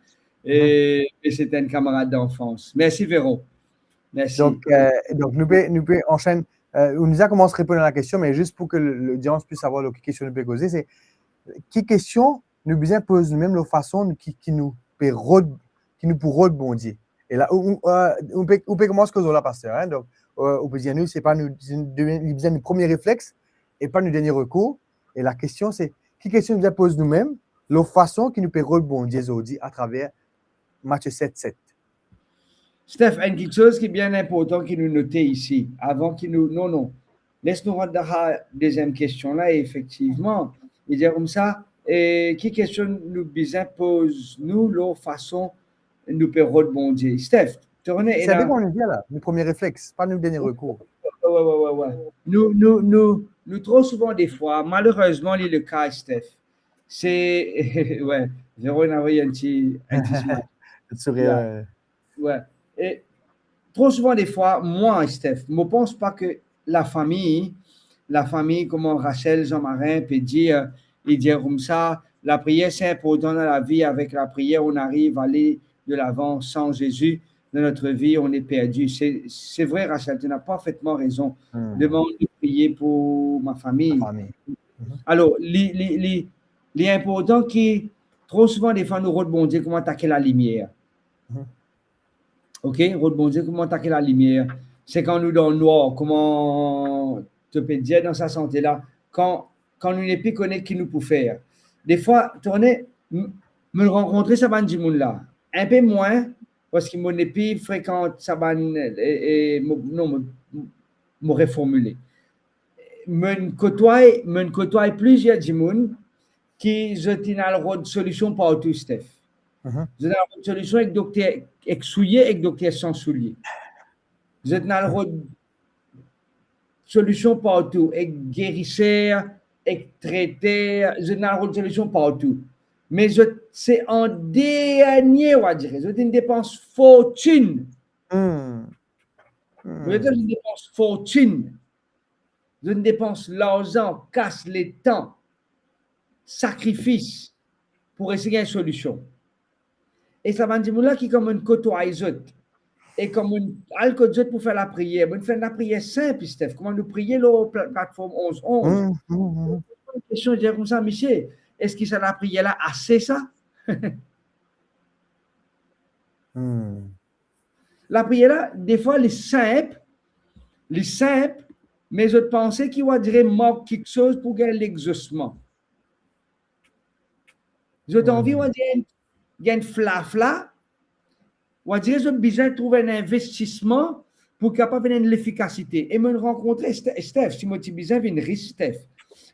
E, e se enn kamarad danfans. Mersi, Véro. Mersi. Donk, euh, donk nou pe, nou pe ansenn, euh, nou deza koumans reponn a la kestion, me zis pou ke l-, lodians pwis savoir lor ki kestion nou pe koze, se ki kestion nou bizin poz noumem lor fason nou, ki, ki nou pe rod, ki nou pou rod Bondie. E la, ou, ou, euh, ou pe, ou pe koumans koz lor la, pasteur, hein, donk, euh, ou pe dir nou, se pa nou, se nou, li bizin nou premie reflex e pa nou dernie rekour. E la kestion se, ki kestion nou bizin poz noumem lor fason ki nou pe rod Bondie zordi atraver Matie set set? Steph, enn kiksoz ki bien inportan ki nou note isi, avan ki nou, non, non, les nou rant dan sa deziem kestion la, e efektivman, li dir koumsa, e ki kestion nou bizin poz nou lor fason nou pe rod Bondie? Steph, to rone, se ena, sa ki mo dir la, nou premie reflex, pa nou dernie rekour. Wi, wi, wi, wi, wi. Nou, nou, nou, nou tro souvan defwa, malerezman, li le ka, Steph, se, wi, Véro inn avoy enn ti, enn ti smile. Enn sourir, ya. Wi. E tro souvan defwa, mwa, Steph, mo pans pa ke lafami, lafami, kouma Rachel Jean-Marin pe dir, li dir koumsa, lapriyer se inportan dan lavi, avek lapriyer on ariv ale delavan, san Zezi dan notre vie, on est perdu. Se, se vre, Rachel, tu as parfaitement raison. Hmm. Demande de prier pour ma famille. Ma famille. Mhm. Alor, li, li, li, li inportan ki tro souvan, defwa, nou rod Bondie kouma atake lalimier. Mhm. Ok, rod Bondie kouma atake lalimier. Se kan nou dan nwar, kouma to pe dir dan sa sante la, kan, kan nou nepli kone ki nou pou fer. Defwa, to kone, m-, mo rankontre sa bann dimoun la, inpe mwin, parski mo nepli frekant sa bann, e, e, mo, non, mo, mo reformile. Mo'nn kotway, mo'nn kotway plizier dimoun ki zot inn al rod solision partou, Steph. Mhm. Zot inn al rod solision ek dokter ek soulie, ek dokter san soulie. Zot inn al rod solision partou, ek geriser, ek treter, zot inn al rod solision partou. Me zot, se an dernie, wa dire, zot inn depans fortinn. Hmm. Hmm. Zot inn depans fortinn. Zot inn depans larzan, kas, letan, sakrifis pou resi gagn solision. E sa bann dimoun la ki kan mo'nn kotway zot, e kan mo'nn al kot zot pou fer lapriyer, mo'nn fer enn lapriyer sinp, Steph, kouma nou priye lor pla-, platform onz onz. Hmm, hmm, hmm. Kestion, dir koumsa, misie, eski sa lapriyer la ase sa? Hmm. Lapriyer la, defwa, li sinp, li sinp, me zot panse ki, wa dire, mank kiksoz pou gagn legzosman. Zot anvi, hmm, wa dire, gagn flafla, wa dire zot bizin trouv enn investisman pou kapav vinn enn lefikasite. E mo'nn rankontre Ste-, Steph, si mo ti bizin vinn ris, Steph,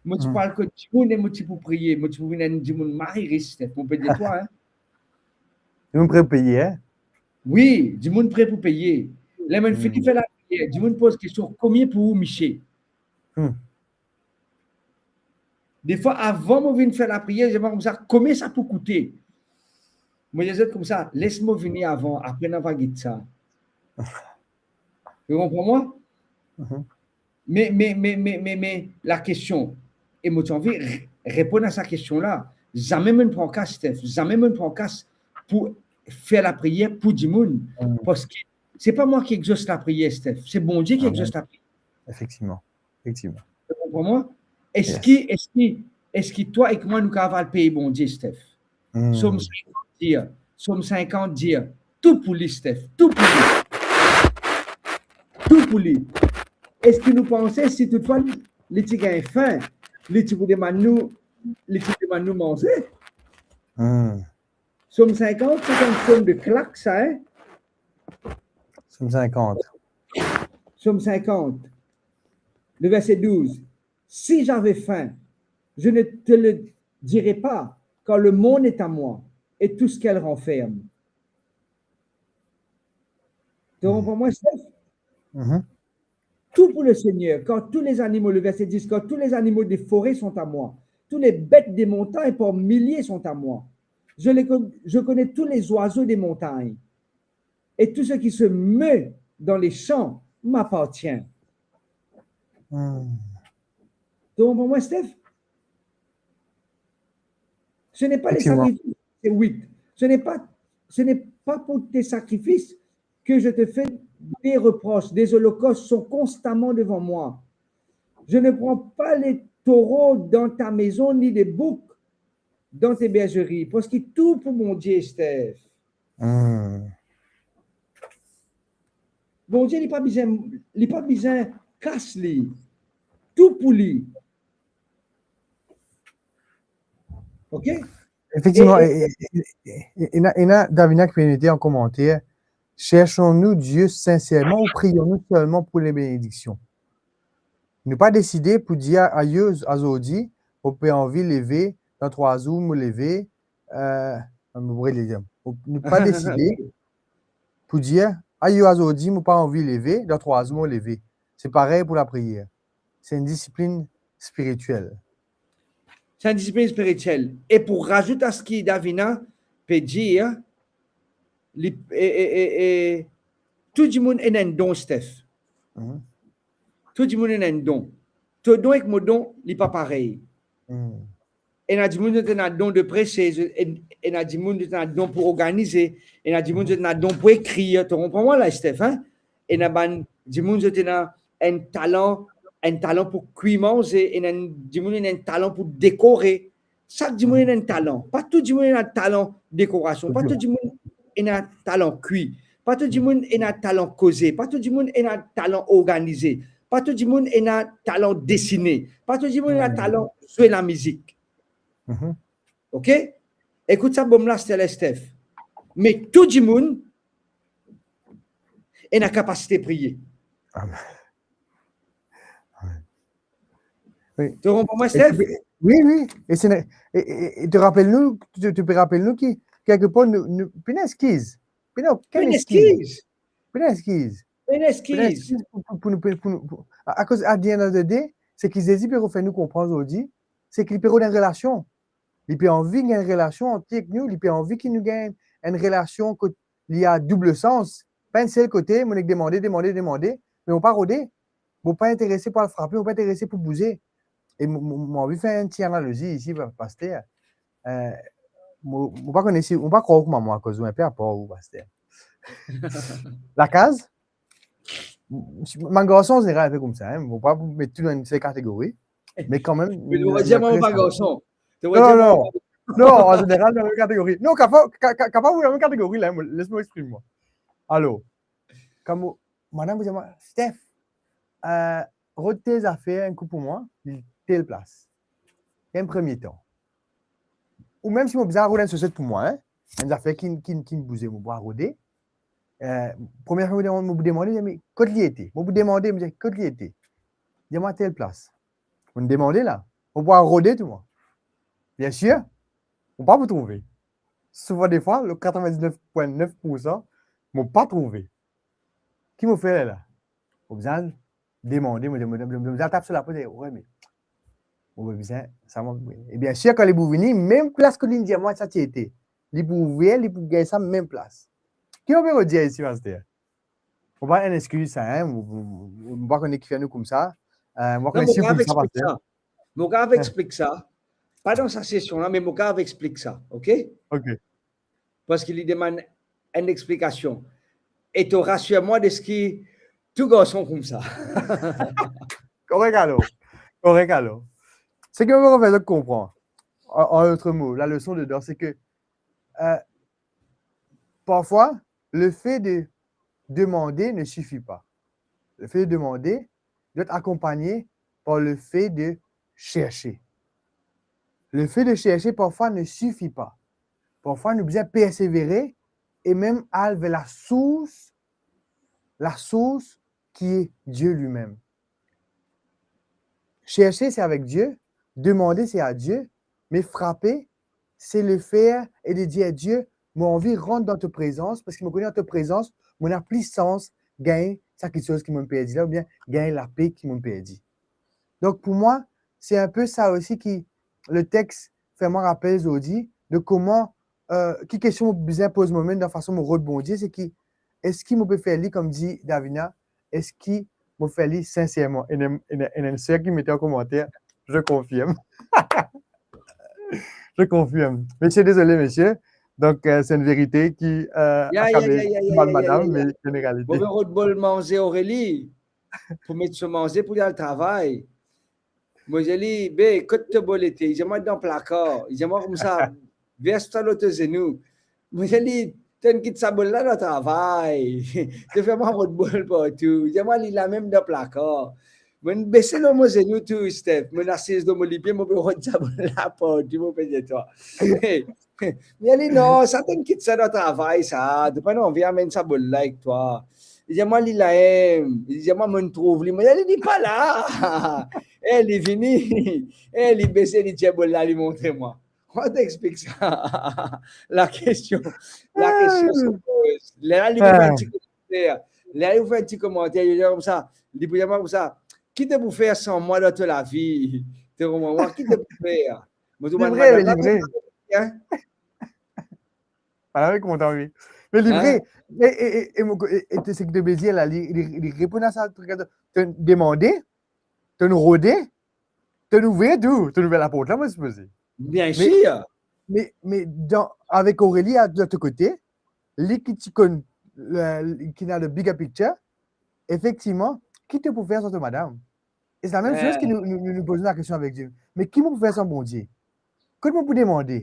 mo ti, hmm, pou al kot dimoun e mo ti pou priye, mo ti pou vinn enn dimoun mari ris, Steph, mo pe dir twa, hein. Dimoun pre pou peye, hein? Wi, dimoun pre pou peye. Ler mo'nn fini, hmm, fer lapriyer, dimoun poz kestion, "Komie pou ou, misie?" Hmm. Defwa, avan mo vinn fer lapriyer, mo dir koumsa, "Komie sa pou koute?" Mo dir zot koumsa, "Les mo vini avan, apre nou va get sa." Ou konpran mwa? Mhm. Me, me, me, me, me, me lakestion, e mo ti anvi re-, reponn a sa kestion la. Zame mo'nn pran kas, Steph, zame mo'nn pran kas pou fer lapriyer pou dimoun. Mm. Parski se pa mwa ki exos lapriyer, Steph, se Bondie ki, amen, exos lapriyer. Efektivman, efektivman. Ou konpran mwa? Eski, yes, eski, eski twa ek mwa nou kapav al pey Bondie, Steph? Hmm. Som sinkant dir, Som sinkant dir, tou pou li, Steph, tou pou li. Tou pou li. Eski nou panse si toutfwa li, li ti gagn fin, li ti pou demann nou, li ti demann nou manze? Hmm. Som sinkant, se enn som de klak sa, hein? Som sinkant. Som sinkant, le verset douze. Si j'avais faim, je ne te le dirais pas, car le monde est à moi et tout ce qu'elle renferme. Tu comprends moi, Steph? Mhm. Tout pour le Seigneur, car tous les animaux, le verset dix, car tous les animaux des forêts sont à moi, tous les bêtes des montagnes par milliers sont à moi. Je les con-, je connais tous les oiseaux des montagnes. Et tout ce qui se meut dans les champs m'appartient. Hmm. Tu comprends moi, Steph? Ce n'est pas les, effectivement, sacrifices, c'est huit. Ce n'est pas, ce n'est pas pour tes sacrifices que je te fais des reproches. Des holocaustes sont constamment devant moi. Je ne prends pas les taureaux dans ta maison, ni des boucs dans tes bergeries, parski tou pou Bondie, Steph. Hmm. Bondie, li pa bizin, li pa bizin kas li. Tou pou li. Ok? Effectivement, e, e, e, e, ena, ena Davina ki pe mete an komanter, "Cherchons-nous Dieu sincèrement ou prions-nous seulement pour les bénédictions?" Nou pa deside pou dir, "Ayo, azordi, mo pe anvi leve, dan trwa zour mo leve, eh, mo pe leve." Nou pa deside pou dir, "Ayo, azordi, mo pa anvi leve, dan trwa zour mo leve." Se parey pou lapriyer. Se enn disiplinn spiritiel. Se enn disiplinn spiritiel. E pou razout a seki Davina pe dir, li, e, e, e, e, tou dimoun ena enn don, Steph. Mhm. Tou dimoun ena enn don. To don ek mo don, li pa parey. Mhm. Ena dimoun zot ena don de prese, zot, en-, ena dimoun zot ena don pou organize, ena dimoun zot ena don pou ekrir, to konpran mwa la, Steph, hein? Ena bann dimoun zot ena enn talan, enn talan pou kwi manze, ena enn dimoun ena enn talan pou dekore. Sak dimoun ena enn talan. Pa tou dimoun ena talan dekorasion, pa tou dimoun ena talan kwi. Pa tou dimoun ena talan koze, pa tou dimoun ena talan organize, pa tou dimoun ena talan desine, pa tou dimoun ena talan zwe lamizik. Mhm. Ok? Ekout sa bom la, Stella, Steph. Me tou dimoun ena kapasite priye. Amen. Amen. To konpran mwa, Steph? Wi, wi. E se, e, e, e to rapel nou, to, to pe rapel nou ki, kelkepar, nou, nou, pena eskiz. Pena okenn eskiz. Pena eskiz. Pena eskiz. Pena eskiz pou, pou, pou nou, pou, pou nou, pou, a, akoz, at the end of the day, seki Zezi pe fer nou konpran zordi, seki li pe rod enn relasion. Li pe anvi gagn enn relasion ant li ek nou, li pe anvi ki nou gagn enn relasion kot li a doub sans. Pa enn sel kote, mo nek demande, demande, demande, me mo pa rode. Mo pa interese pou al frape, mo pa interese pou bouze. E mo, mo, mo anvi fer enn ti analozi isi, pa-, paster. Eh, mo, mo pa kone si, mo pa krwar kouma mwa, akoz ou inpe apar ou, paster. Lakaz, bann garson an zeneral inpe koumsa, hein. Mo pa pou met tou dan enn sel kategori, me kanmem, Me to dir mwa mo pa garson. To Non, non. Non, an zeneral, dan mem kategori. Non, kapav, ka-, ka-, kapav ou dan mem kategori la, mo, les mo exprim mwa. Alor, kan mo, madam pou dir mwa, Steph, eh, rod tel zafer enn kou pou mwa, li tel plas. Enn premie tan. Ou mem si mo bizin rod enn soset pou mwa, hein, enn zafer ki, ki, ki bouze, mo pou al rode. Eh, premie fer mo demande, mo pou demande, me kot li ete? Mo pou demande, mo dir, kot li ete? Dir mwa tel plas. Mo demande la. Mo pou al rode tou mwa. Biensir, mo pa pou trouve. Souvan defwa, le katrevin-diznef pwin nef poursan, mo pa trouve. Ki mo fer la? Mo bizin demande, mo, mo, mo, mo, mo tap so laport, we, me mo bizin sa, mo, e biensir, kan li pou vini, mem plas kot li dir mwa sa ti ete, li pou ouver, li pou gagn sa mem plas. Ki mo pe dir isi, paster? Mo pa enn eskiz sa, hein, mo, mo, mo, mo pa kone kifer nou koumsa. Eh, mo pa kone si ou koumsa, paster. Mo kapav explik sa. Pa dan sa sesion la, me mo kapav explik sa, ok? Ok. Parski li demann enn explikasion. E to rasir mwa deski tou garson koumsa. Korek alor. Korek alor. Seki mo pe fer zot konpran, an, an lot mo, la leson dedan, se ke, eh, parfwa, le fait de demander ne suffit pas. Le fait de demander doit être accompagné par le fait de chercher. Le fait de chercher, parfwa, ne suffit pas. Parfwa, nou bizin persevere e mem al ver la source, la source qui est Dieu lui-même. Chercher, c'est avec Dieu. Demander, c'est à Dieu. Me frape, c'est le faire et de dire à Dieu, mo anvi rant dan to prezans, parski mo kone dan to prezans, mo ena plis sans gagn sa kiksoz ki mo perdi la, oubien gagn lape ki mo perdi. Donk, pou mwa, se inpe sa osi ki le text fer mwa rapel zordi, de kouma, eh, ki kestion mo bizin poz momem dan fason mo rod Bondie, se ki, eski mo pe fer li, kouma dir Davina, eski mo fer li sinserman? Ena, ena, ena enn ser ki mete an komanter, je confirme. Je confirme. Misie, dezole, misie. Donk, eh, se enn verite ki, eh, akabe mal madam, me zeneralite. Mo pe rod bol manze Aurélie pou met so manze pou li al travay. Mo dir li, be, kot to bol ete? Li dir mwa dan plakar. Li dir mwa koumsa, vers twa lor to zenou. Mo dir li, to'nn kit sa bol la dan travay. To fer mwa rod bol partou. Li dir mwa li la mem dan plakar. Mo'nn bese lor mo zenou tou, Steph. Mo'nn asiz lor mo lipie, mo pe rod sa bol la partou, mo pe dir twa. Mo dir li, non, sa to'nn kit sa dan travay sa. To pa'nn anvi amenn sa bol la ek twa. Li dir mwa li la, em. Li dir mwa mo'nn trouv li. Mo dir li, li pa la. Eh, li vini. Eh, li bese, li tir bol la, li montre mwa. Kouma to explik sa? La kestion, la kestion se poz. Lerla li pou fer enn ti komanter. Lerla li pou fer enn ti komanter, li dir koumsa, li pou dir mwa koumsa, ki to pou fer san mwa dan to lavi? To konpran mwa, ki to pou fer? Mo tou bann madam la, hein? Ala, wi, kontan, wi. Me li vre, e, e, e, e mo, e, e seki to pe dir la, li, li, li reponn a sa, to demande, to'nn rode, to'nn ouver tou, to'nn ouver laport la, mo sipoze. Biensir. Me, me, me dan, avek Aurélie, a, de lot kote, li ki ti konn, eh, ki ena the bigger picture, efektivman, ki to pou fer san to madam? E se la mem soz ki nou, nou, nou, nou poz nou lakestion avek Die. Me ki mo pou fer san Bondie? Kot mo pou demande?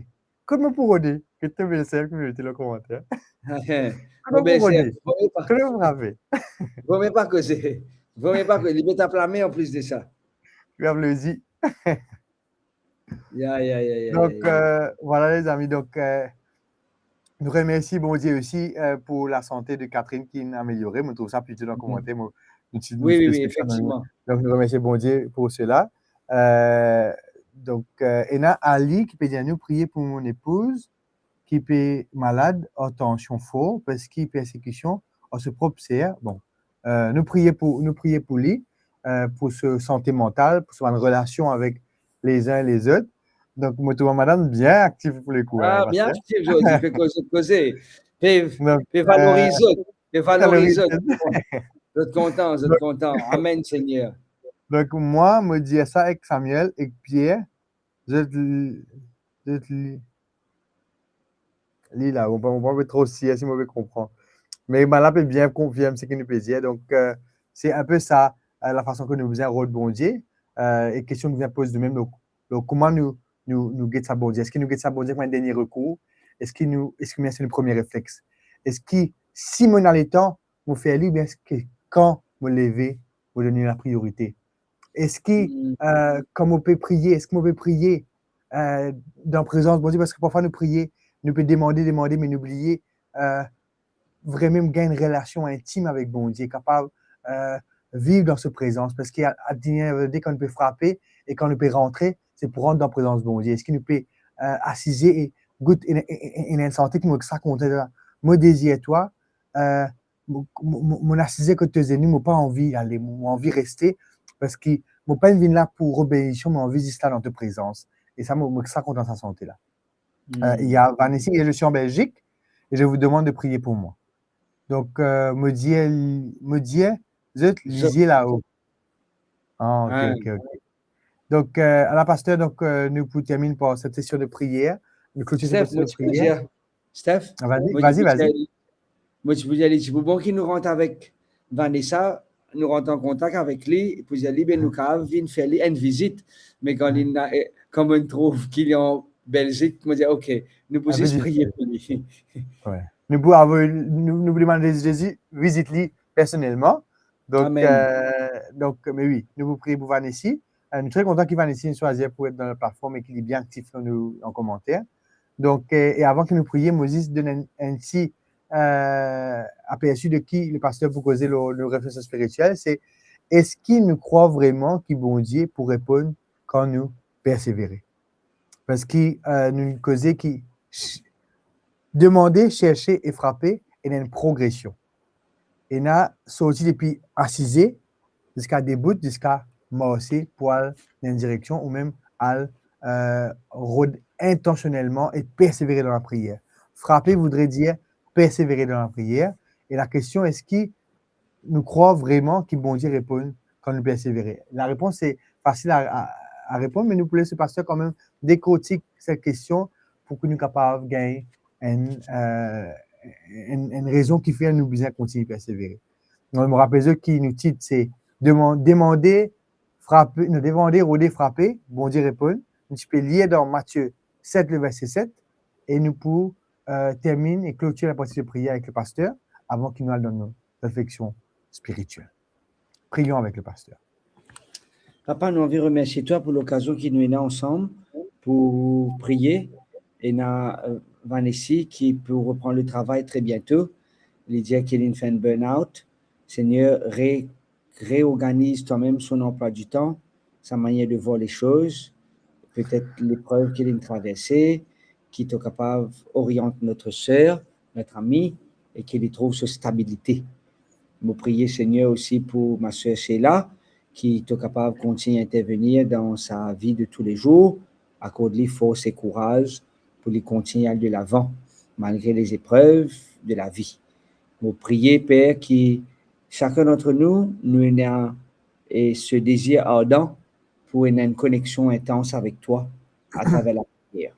Kot mo pou rode? Kot to belser ki pe mete lor komanter? Mo belser, vomie pa, Kot to frape? Vomie pa koze. Vomie pa koze. Li met lame an plis de sa. Li aplodi. Ya, ya, ya, ya. Donc, ya, ya. Euh, voilà, les amis. Donc, euh, nous remercions Bondieu aussi euh, pour la santé de Catherine qui est améliorée. Mo trouv sa plito dan komanter. Mo, nou ti, Oui, nou oui, ti oui, pe sa dan- effectivement. Donc, nous remercions Bondieu pour cela. Euh, donc, euh, ena Ali ki pe dir nou, priye pou mon épouse ki pe malad ar tansion for parski persekision ar so prop ser. Bon, euh, nou priye pou, nou priye pou li, euh, pou so sante mantal, pou so bann relasion avek les uns et les autres. Donc, mo trouv madam bien aktif pou le coup, Ah, hein, bien pasteur. Actif zordi, pe koze, koze. Pe, Donc, pe valoriz euh, zot, pe valoriz zot. Zot kontan, zot kontan. Amen, Seigneur. Donc, moi, mo dir sa ek Samuel, ek Pierre, zot li, zot li, li la, mo pa, mo pa pe tro sir si mo pe konpran. Me bann la pe bien konfirm seki nou pe dir. Donc, euh, c'est un peu ça, euh, la fason ki nou bizin rod Bondie, euh, e kestion nou bizin poz nou mem, donc, donc, kouma nou, nou, nou get sa Bondie? Eski nou get sa Bondie kouma dernie rekour? Eski nou, eski nou, se nou premie reflex? Eski si mo ena letan, mo fer li, oubien eski kan mo leve, mo donn li lapriorite? Eski, Mm. euh, kan mo pe priye, eski mo pe priye, euh, dan prezans Bondie? Parski parfwa nou priye, nou pe demande, demande, me nou bliye, euh, vremem gagn enn relasion intim avek Bondie, kapav, euh, viv dan so prezans. Parski a, at the end of the day, kan nou pe frape e kan nou pe rantre, se pou rant dan prezans Bondie. Eski nou pe, euh, asize e gout enn, enn, enn, enn sante ki mo ek sa kontan la? Mo dezir twa, euh, mo, mo, mo, mo asize kot to zenou, mo pa anvi ale, mo, mo anvi reste, parski mo pa vinn la pou rod benedision, mo anvi zis la dan to prezans. E sa, mo, mo ek sa kontan sa sante la. Euh, il y a Vanessa, et je suis en Belgique, et je vous demande de prier pour moi. Donc, euh, mo dir, mo dir zot, lizie lao. Ah, ok, Ah. ok, ok. Donc, euh, ala pasteur, donc, euh, nou pou termine par cette session de prière. Nou clôture cette Steph, session mo de ti pou prière. dir, Steph, Ah, vas-y, mo ti vas-y, pou vas-y. dir, mo ti pou dir li ti pou bon ki nou rant avek Vanessa, nou rant an kontak avek li, pou dir li, be nou kapav vinn fer li enn vizit. Me kan li ena, eh, kan mo trouv ki li an Belzik, mo dir, ok, nou pou Ah, zis vizit, priye euh, pou li. Nou pou avoy, nou, nou pou demann Zezi, Zezi vizit li personelman. Donc, Amen. Euh, donc, me wi, nou pou priye pou Vanessa. Euh, nou tre kontan ki Vanessa inn swazir pou et dan leplatform e ki li bien aktif dan nou, an komanter. Donc, euh, e avan ki nou priye, mo zis donn enn, enn ti, euh, apersi de ki le pasteur pou koze lor, lor refleksion spiritiel, se, eski nou krwar vreman ki Bondie pou reponn kan nou persevere? Parski, euh, nou koze ki ch-, demande, chercher et frapper, ena enn progresion. Ena sorti depi asize, ziska debout, ziska marse pou al dan enn direksion ou mem al, euh, rod intansionelman e persevere dan lapriyer. Frape voudre dir persevere dan lapriyer. E lakestion, eski nou krwar vreman ki Bondie reponn kan nou persevere? Larepons se fasil a, a, a reponn, me nou pou les pasteur kanmem dekortik set kestion pou ki nou kapav gagn enn, euh, enn, enn rezon ki fer nou bizin kontign persevere. Donk, mo rapel zot ki nou tit se deman-, demande, frape, non, demande, rode, frape, Bondie reponn. Nou ti pe lir dan Matie set, le verse set, e nou pou, euh, termine e klotir laparti de priyer avek le pasteur avan ki nou al dan nou refleksion spiritiel. Prions avec le pasteur. Papa, nou anvi remersie twa pou lokazion ki nou ena ansam pou priye. Ena, euh, Vanessa ki pou repran le travay tre biento. Li dir ki li finn fer enn burn-out. Seigneur, re-, reorganiz twa-mem son anplwa di tan, sa manier de voir les choses, petet leprev ki li traverse, ki to kapav oriant notre sœur, notre amie, e ki li trouv so stabilite. Mo priye, Seigneur, osi pou ma sœur Sheila, ki to kapav kontign intervenir dan sa vi de tou le zour, akord li fors e kouraz pou li kontign al de lavan, malgre les épreuves de la vie. Mo priye, Per, ki sakenn dantre nou, nou ena, e, se dezir ardan pou ena enn koneksion intans avek twa atraver lapriyer.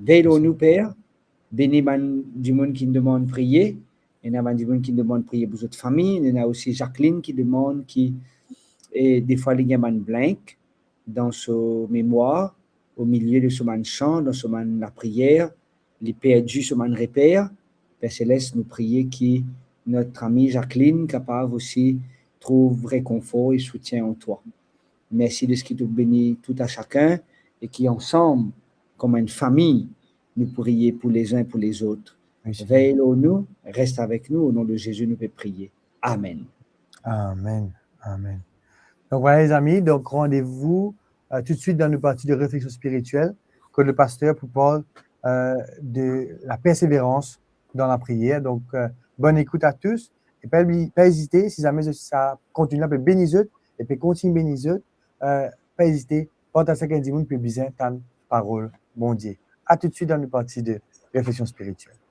Vey lor nou, Per, beni bann dimoun ki demann priye, ena bann dimoun ki demann priye pou zot fami, ena osi Jacqueline ki demann ki, e, defwa li gagn bann blank dan so memwar, o milie de so bann san, dan so bann lapriyer, li perdi so bann reper. Per Seles, nou priye ki not ami Jacqueline kapav osi trouv rekonfor e soutien an twa. Mersi deski to beni tou a sakenn e ki ansam, kouma enn fami, nou priye pou lezin pou lezot. Mersi. Vey lor nou, res avek nou, o non de Zezi nou pe priye. Amen. Amen. Amen. Donc voilà, les amis, donc rendez-vous euh, tout de suite dans notre partie de réflexion spirituelle, kot le pasteur pou parl euh, de la persévérance dans la prière. Donc, euh, bonne écoute à tous. E pa, pa ezite, si zame sa konteni la pe beni zot, e pe kontign beni zot, euh, pa ezite, partaz sa ki enn dimoun pe bizin tann parol Bondie. À tout de suite dans notre partie de réflexion spirituelle.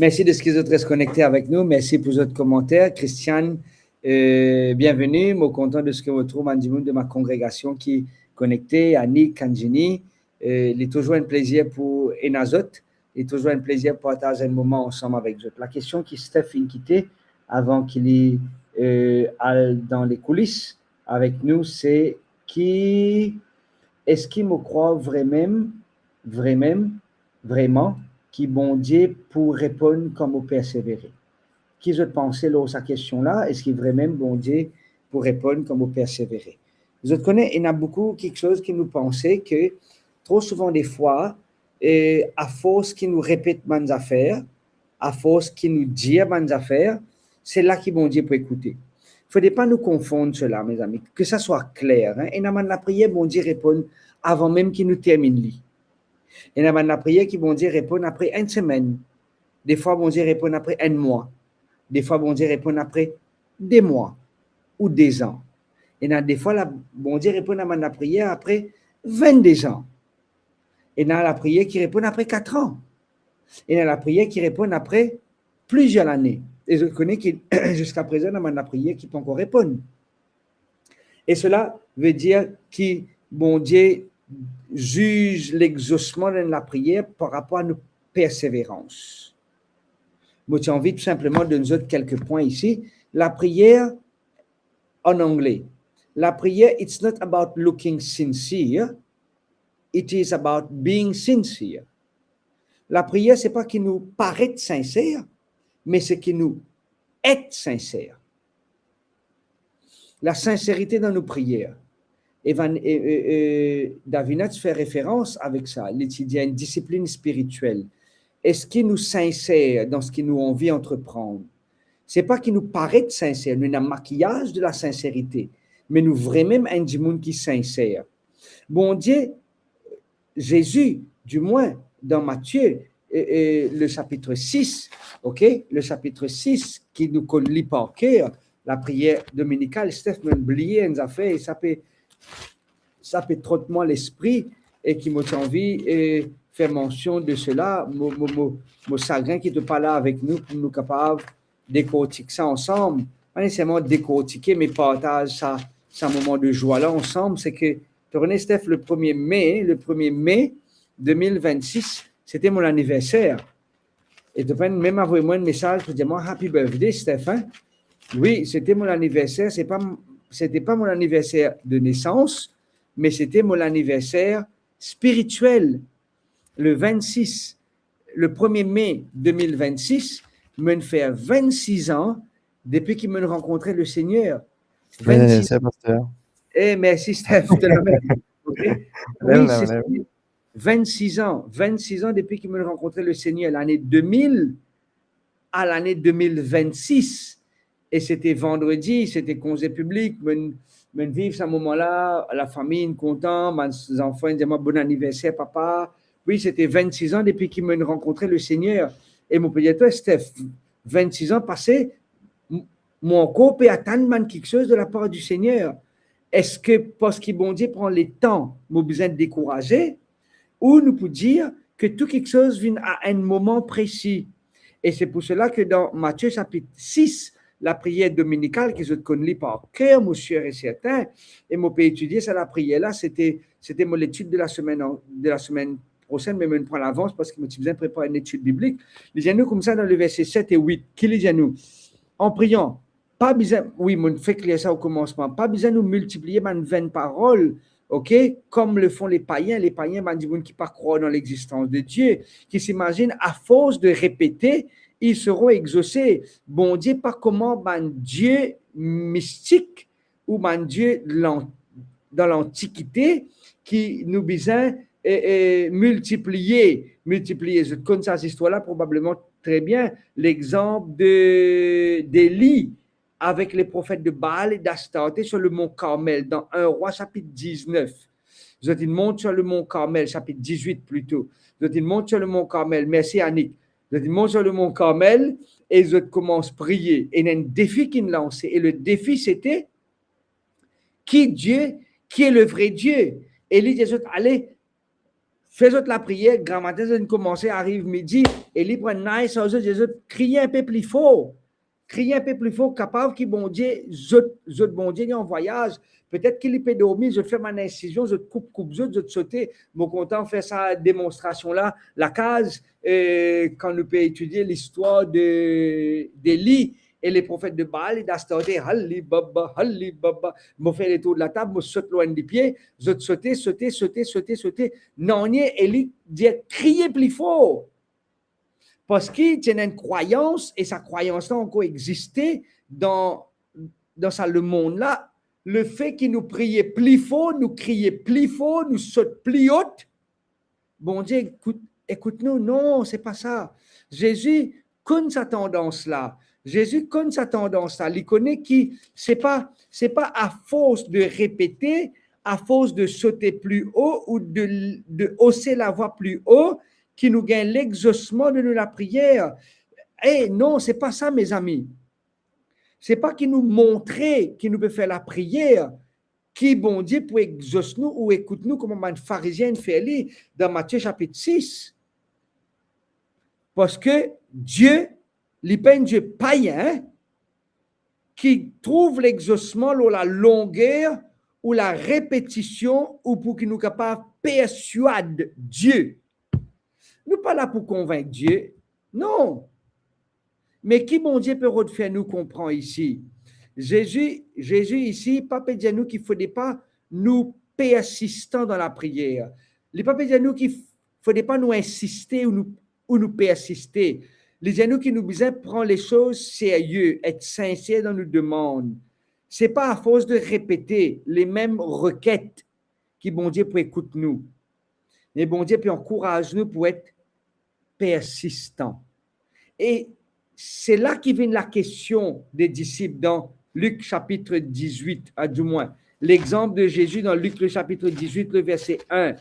Mersi deski zot res konekte avek nou. Mersi pou zot komanter. Christiane, euh, bienveni. Mo kontan deski mo trouv bann dimoun de ma kongregasion ki konekte, Annick, Kanjini. Euh, li touzour enn plezir pou ena zot. Li touzour enn plezir partaz enn moman ansam avek zot. Lakestion ki Steph finn kite avan ki li, euh, al dan lekoulis avek nou, se ki, eski mo krwar vremem, vremem, vreman ki Bondie pou reponn kan mo persevere? Ki zot panse lor sa kestion la? Eski vremem Bondie pou reponn kan mo persevere? Zot kone, ena boukou kiksoz ki nou panse ke tro souvan defwa, e afors ki nou repet bann zafer, afors ki nou dir bann zafer, se la ki Bondie pou ekoute. Fode pa nou konfonn sela, mezami, ke sa swa kler, hein. Ena bann lapriyer Bondie reponn avan mem ki nou terminn li. Ena bann lapriyer ki Bondie reponn apre enn semenn. Defwa Bondie reponn apre enn mwa. Defwa Bondie reponn apre de mwa ou de zan. Ena defwa la, Bondie reponn a bann lapriyer apre vennde zan. Ena lapriyer ki reponn apre kat an. Ena lapriyer ki reponn apre plizier lane. E zot kone ki ziska prezan ena bann lapriyer ki pankor reponn. E sela ve dir ki Bondie ziz lexosman dan lapriyer par rapor a nou perseverans. Mo ti anvi tou sinpleman donn zot kelke pwin isi. Lapriyer, an angle, lapriyer, it's not about looking sincere, it is about being sincere. Lapriyer, se pa ki nou paret sinser, me se ki nou et sinser. Lasinserite dan nou priyer. Evan-, e, e, e, Davina ti fer referans avek sa, li ti dir enn disiplinn spiritiel. Eski nou sinser dan seki nou anvi antreprann? Se pa ki nou paret sinser, nou ena makiyaz de lasinserite, me nou vremem enn dimoun ki sinser. Bondie, Zezi, dimwin, dan Matie, e, e, le sapit sis, ok, le sapit sis ki nou konn li par ker, lapriyer dominikal, Steph, mo'nn bliye enn zafer, e sa pe, sa pe trot mwa lespri, e ki mo ti anvi, e, fer mansion de sela, mo, mo, mo, mo sagrin ki to pa la avek nou, pou nou kapav dekortik sa ansam. Pa neseserman dekortike, me partaz sa, sa moman de zwa la ansam, se ke, to kone, Steph, le premie me, le premie me de mil vennsis, sete mo laniverser. E to pa'nn mem avoy mwa enn mesaz pou dir mwa, "Happy birthday, Steph," hein? Wi, sete mo laniverser, se pa, sete pa mo laniverser de nesans, me sete mo laniverser spiritiel. Le vennsis, le premie me de mil vennsis, mo'nn fer vennsis an depi ki mo'nn rankontre Lesegner. Eh, vennsis. Mersi, Pasteur. Eh, mersi, Steph, de la main. Ok? Wi, se sa. Vennsis an, vennsis an depi ki mo'nn rankontre Lesegner, lane de mil a lane de mil vennsis. E sete vandredi, sete konze piblik, mo'nn, mo'nn viv sa moman la, lafami inn kontan, bann zanfan inn dir mwa, "Bon aniverser, papa." Wi, sete vennsis an depi ki mo'nn rankontre Lesegner. E mo pe dir twa, Steph, vennsis an pase, m-, mo ankor pe atann bann kiksoz de lapar di Segner. Eski parski Bondie pran letan, mo bizin dekouraze? Ou nou pou dir ke tou kiksoz vinn a enn moman presi. E se pou sela ke dan Matie sapit sis, lapriyer dominikal ki zot konn li par ker, mo sir e sertin, e mo pe etidie sa lapriyer la, sete, sete mo letid de lasemenn an-, de lasemenn prosenn, me mo pran lavans parski mo ti bizin prepar enn etid biblik. Li dir nou koumsa dan le verse set e wit, ki li dir nou? An priyan, pa bizin, wi, mo fek lir sa o koumansman, pa bizin nou miltipliye bann venn parol, ok, comme le font les païens. Les païens, bann dimoun ki pa krwar dan lexistans de Dieu, qui s'imaginent, à force de répéter, ils seront exaucés. Bondie pa kouma bann die mistik ou bann die de lan-, dan lantikite ki nou bizin, e, e, miltipliye, miltipliye. Zot konn sa zistwar la probableman tre bien, lexanp de, d'Eli avek le profet de Baal e d'Astarte sur le mont Karmel, dan un Roi chapitre dix-neuf. Zot inn mont sur le mont Karmel, chapitre dix-huit plito. Zot inn mont sur le mont Karmel. Mersi, Annick. Zot inn mont sur le mont Karmel e zot koumans priye. E ena enn defi ki inn lanse. E le defi, sete, qui Dieu, qui est le vrai Dieu? E li dir zot, ale, fer zot lapriyer, gramatin zot inn koumanse, ariv midi, e li pran nice ar zot, dir zot, kriye inpe pli for. Kriye inpe pli for, kapav ki Bondie, zot, zot Bondie, li an vwayaz. Petet ki li pe dormi, zot fer bann insizion, zot koup, koup zot, zot sote. Mo kontan fer sa demonstrasion la, lakaz, e, kan nou pe etidie listwar de, d'Eli e le profet de Baal e d'Astarte, Ali Baba, Ali Baba. Mo fer letour de latab, mo sot lor enn lipie, zot sote, sote, sote, sote, sote. Nanye, Eli dir, kriye pli for. Parski ti ena enn krwayans, e sa krwayans la ankor existe dan, dan sa lemond la, lefe ki nou priye pli for, nou kriye pli for, nou sot pli ot, Bondie ekout, ekout nou. Non, se pa sa. Zezi konn sa tandans la. Zezi konn sa tandans la. Li kone ki se pa, se pa a force de répéter, a force de sauter plus haut ou de, de hausser la voix plus haut ki nou gagn lexosman de nou lapriyer. E non, se pa sa, mezami. Se pa ki nou montre ki nou pe fer lapriyer ki Bondie pou exos nou ou ekout nou, kouma bann Farizien inn fer li dan Matie sapit sis. Parski Die, li pa enn Die payin, ki trouv lexosman lor lalongrer ou larepetision, ou pou ki nou kapav perswad Die. Nou pa la pou konvink Die, non. Me ki Bondie pe rod fer nou konpran isi? Zezi, Zezi isi pa pe dir nou ki fode pa nou persistan dan lapriyer. Li pa pe dir nou ki fode pa nou insiste ou nou, ou nou persiste. Li dir nou ki nou bizin pran lesoz serye, et sinser dan nou demann. Se pa a fors de repete lemem reket ki Bondie pou ekout nou. Me Bondie pe ankouraz nou pou et persistan. E se la ki vinn lakestion de disip dan Lik sapit diz-wit, a dimwin, lexanp de Zezi dan Lik, le sapit diz-wit, le verse enn.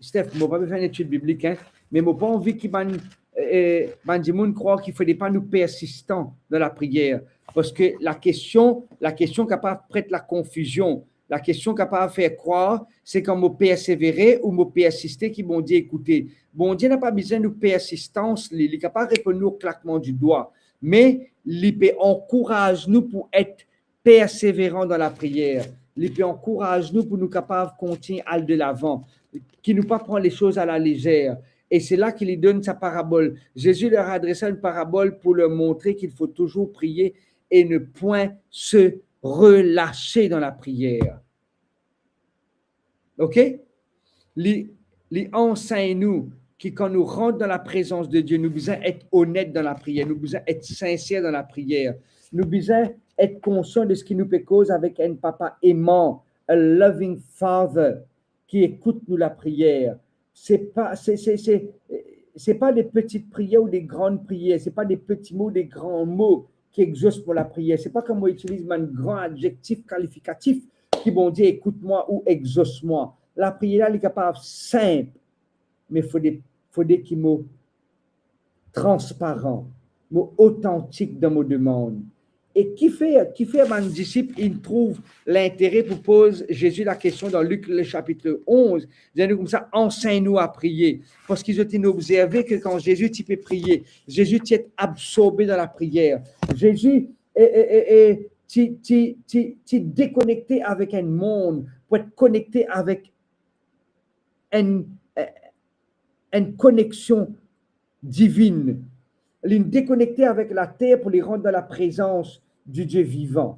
Steph, mo pa pe fer enn etid biblik, hein, me mo pa anvi ki bann, eh, bann dimoun krwar ki fode pa nou persistan dan lapriyer, parski lakestion, lakestion kapav pret lakonfizion. Lakestion kapav fer krwar se kan mo persevere ou mo persiste ki Bondie ekoute. Bondie napa bizin nou persistans li, li kapav reponn nou o klakman di dwa, me li pe ankouraz nou pou et perseveran dan lapriyer. Li pe ankouraz nou pou nou kapav kontign al delavan, ki nou pa pran lesoz a lalezer. E se la ki li donn sa parabol. Zezi leur adressa une parabole pour leur montrer qu'il faut toujours prier et ne point se relâcher dans la prière. Ok? Li, li ansegn nou ki kan nou rant dan laprezans de Die, nou bizin et onet dan lapriyer, nou bizin et sinser dan lapriyer, nou bizin et konsian de seki nou pe koz avek enn Papa eman, a loving Father, ki ekout nou lapriyer. Se pa, se, se, se, se pa de peti priyer ou de gran priyer, se pa de peti mo, de gran mo ki exos mo lapriyer. Se pa kan mo itiliz bann gran adjektif kalifikatif ki Bondie ekout mwa ou exos mwa. Lapriyer la, li kapav sinp, me fode, fode ki mo transparan, mo otantik dan mo demann. E kifer, kifer bann disip inn trouv lintere pou poz Zezi lakestion dan Lik, le sapit onz, dir nou koumsa, ansegn nou a priye. Parski zot inn obzerve ki kan Zezi ti pe priye, Zezi ti et absorbe dan lapriyer. Zezi, e, e, e, e, ti, ti, ti, ti dekonekte avek enn mond, pou et konekte avek enn, enn koneksion divinn. Li dekonekte avek later pou li rant dan laprezans di Die vivan.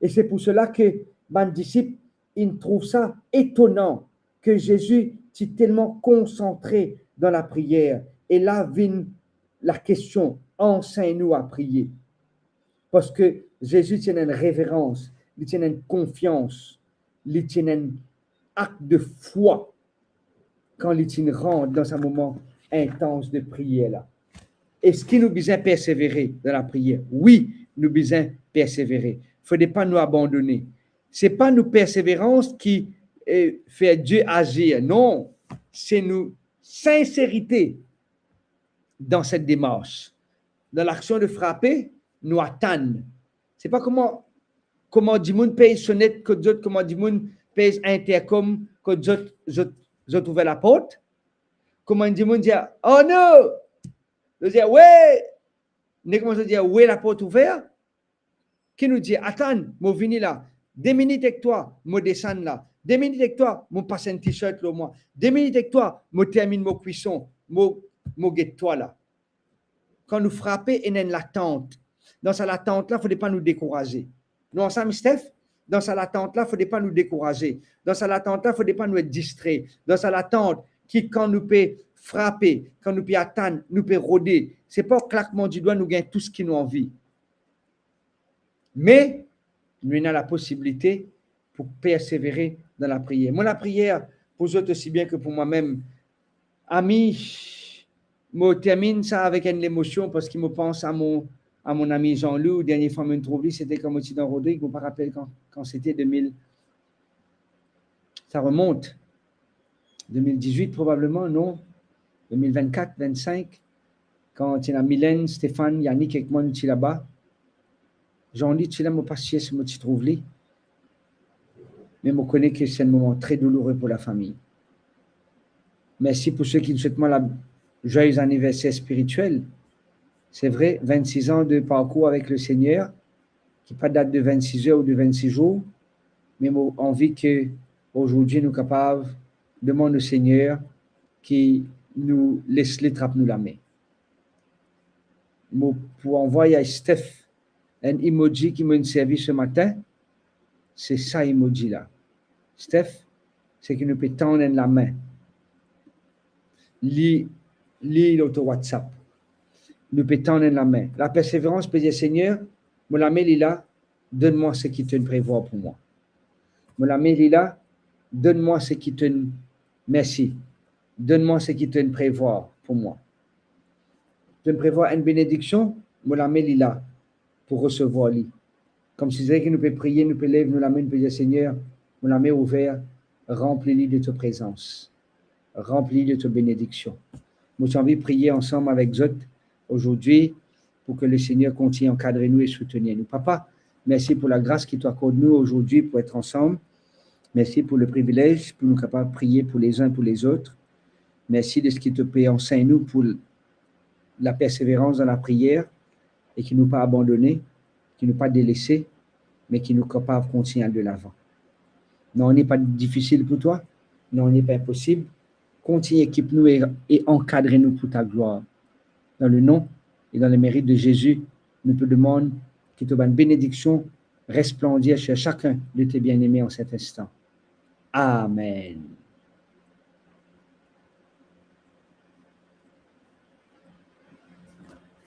E se pou sela ke bann disip, inn trouv sa etonan ke Zezi ti telman konsantre dan lapriyer. E la vinn lakestion, ansegn nou a priye. Parski Zezi ti ena enn reverans, li ti ena enn konfians, li ti ena enn akt de fwa kan li ti rant dan sa moman intans de priyer la. Eski nou bizin persevere dan lapriyer? Wi, nou bizin persevere. Fode pa nou abandone. Se pa nou perseverans ki, eh, fer Die azir. Non, se nou sinserite dan set demars. Dan laksion de frape, nou atann. Se pa kouma, kouma dimoun pez sonet kot zot, kouma dimoun pez intercom kot zot, zot, zot ouver laport. Kouma dimoun dir, "Oh non!" Zot dir, "We!" Nek kouma zot dir, "We, laport ouver." Ki nou dir, "Atann, mo vini la. De minit ek twa, mo desann la. De minit ek twa, mo pas enn t-shirt lor mwa. De minit ek twa, mo terminn mo kwison. Mo, mo get twa la." Kan nou frape, ena enn latant. Dan sa latant la, fode pa nou dekouraze. Nou ansam, Steph? Dan sa latant la, fode pa nou dekouraze. Dan sa latant la, fode pa nou et distre. Dan sa latant ki kan nou pe frape, kan nou pe atann, nou pe rode, se pa klakman didwa nou gagn tou seki nou anvi. Me nou ena laposibilite pou persevere dan lapriyer. Mo lapriyer pou zot osi bien ke pou mwa mem. Ami, mo terminn sa avek enn lemosion parski mo pans a mo, a mon ami Jean-Lou. Dernie fwa mo trouv li, sete kan mo ti dan Rodrig, mo pa rapel kan, kan sete, de mil, sa remont, de mil dizwit probableman, non? De mil vennkat, vennsink, kan ti ena Mylène, Stéphane, Yannick ek mwa, nou ti laba. Jean-Lou ti la, mo pa sir si mo ti trouv li. Me mo kone ke se enn moman tre douloure pou lafami. Mersi pou seki inn swet mwa la, joyeux anniversaire spirituel. Se vre, vennsis an de parkour avek Lesegner, ki pa dat de vennsis er ou de vennsis zour, me mo anvi ke azordi nou kapav demann Lesegner ki nou les li trap nou lame. Mo pou anvway a Steph enn emoji ki mo inn servi se matin, se sa emoji la. Steph, seki nou pe tann enn lame. Li, li lor to WhatsApp. Nou pe tann enn lame. Laperseverans pe dir, Segner, mo lame li la, donn mwa seki to'nn prevwar pou mwa. Mo lame li la, donn mwa seki to'nn, mersi. Donn mwa seki to'nn prevwar pou mwa. To'nn prevwar enn benediksion, mo lame li la pou resevwar li. Koumsi seki nou pe priye, nou pe lev nou lame, nou pe dir, Segner, mo lame ouver, ranpli li de to prezans. Ranpli li de to benediksion. Mo ti anvi priye ansam avek zot azordi pou ke Lesegner kontign ankadre nou e soutenir nou. Papa, mersi pou lagras ki to akord nou azordi pou et ansam. Mersi pou le privilez pou nou kapav priye pou les uns pour les autres. Mersi de seki to pe ansegn nou pou laperseverans dan lapriyer e ki nou pa abandone, ki nou pa delese, me ki nou kapav kontign al delavan. Nanye pa difisil pou twa, nanye pa inposib. Kontign ekip nou e, e ankadre nou pou ta glwar. Dan le nom e dan le merit de Zezi, nou pe demann ki to bann benediksion resplandir sur chacun de tes bien-aimés en cet instant. Amen.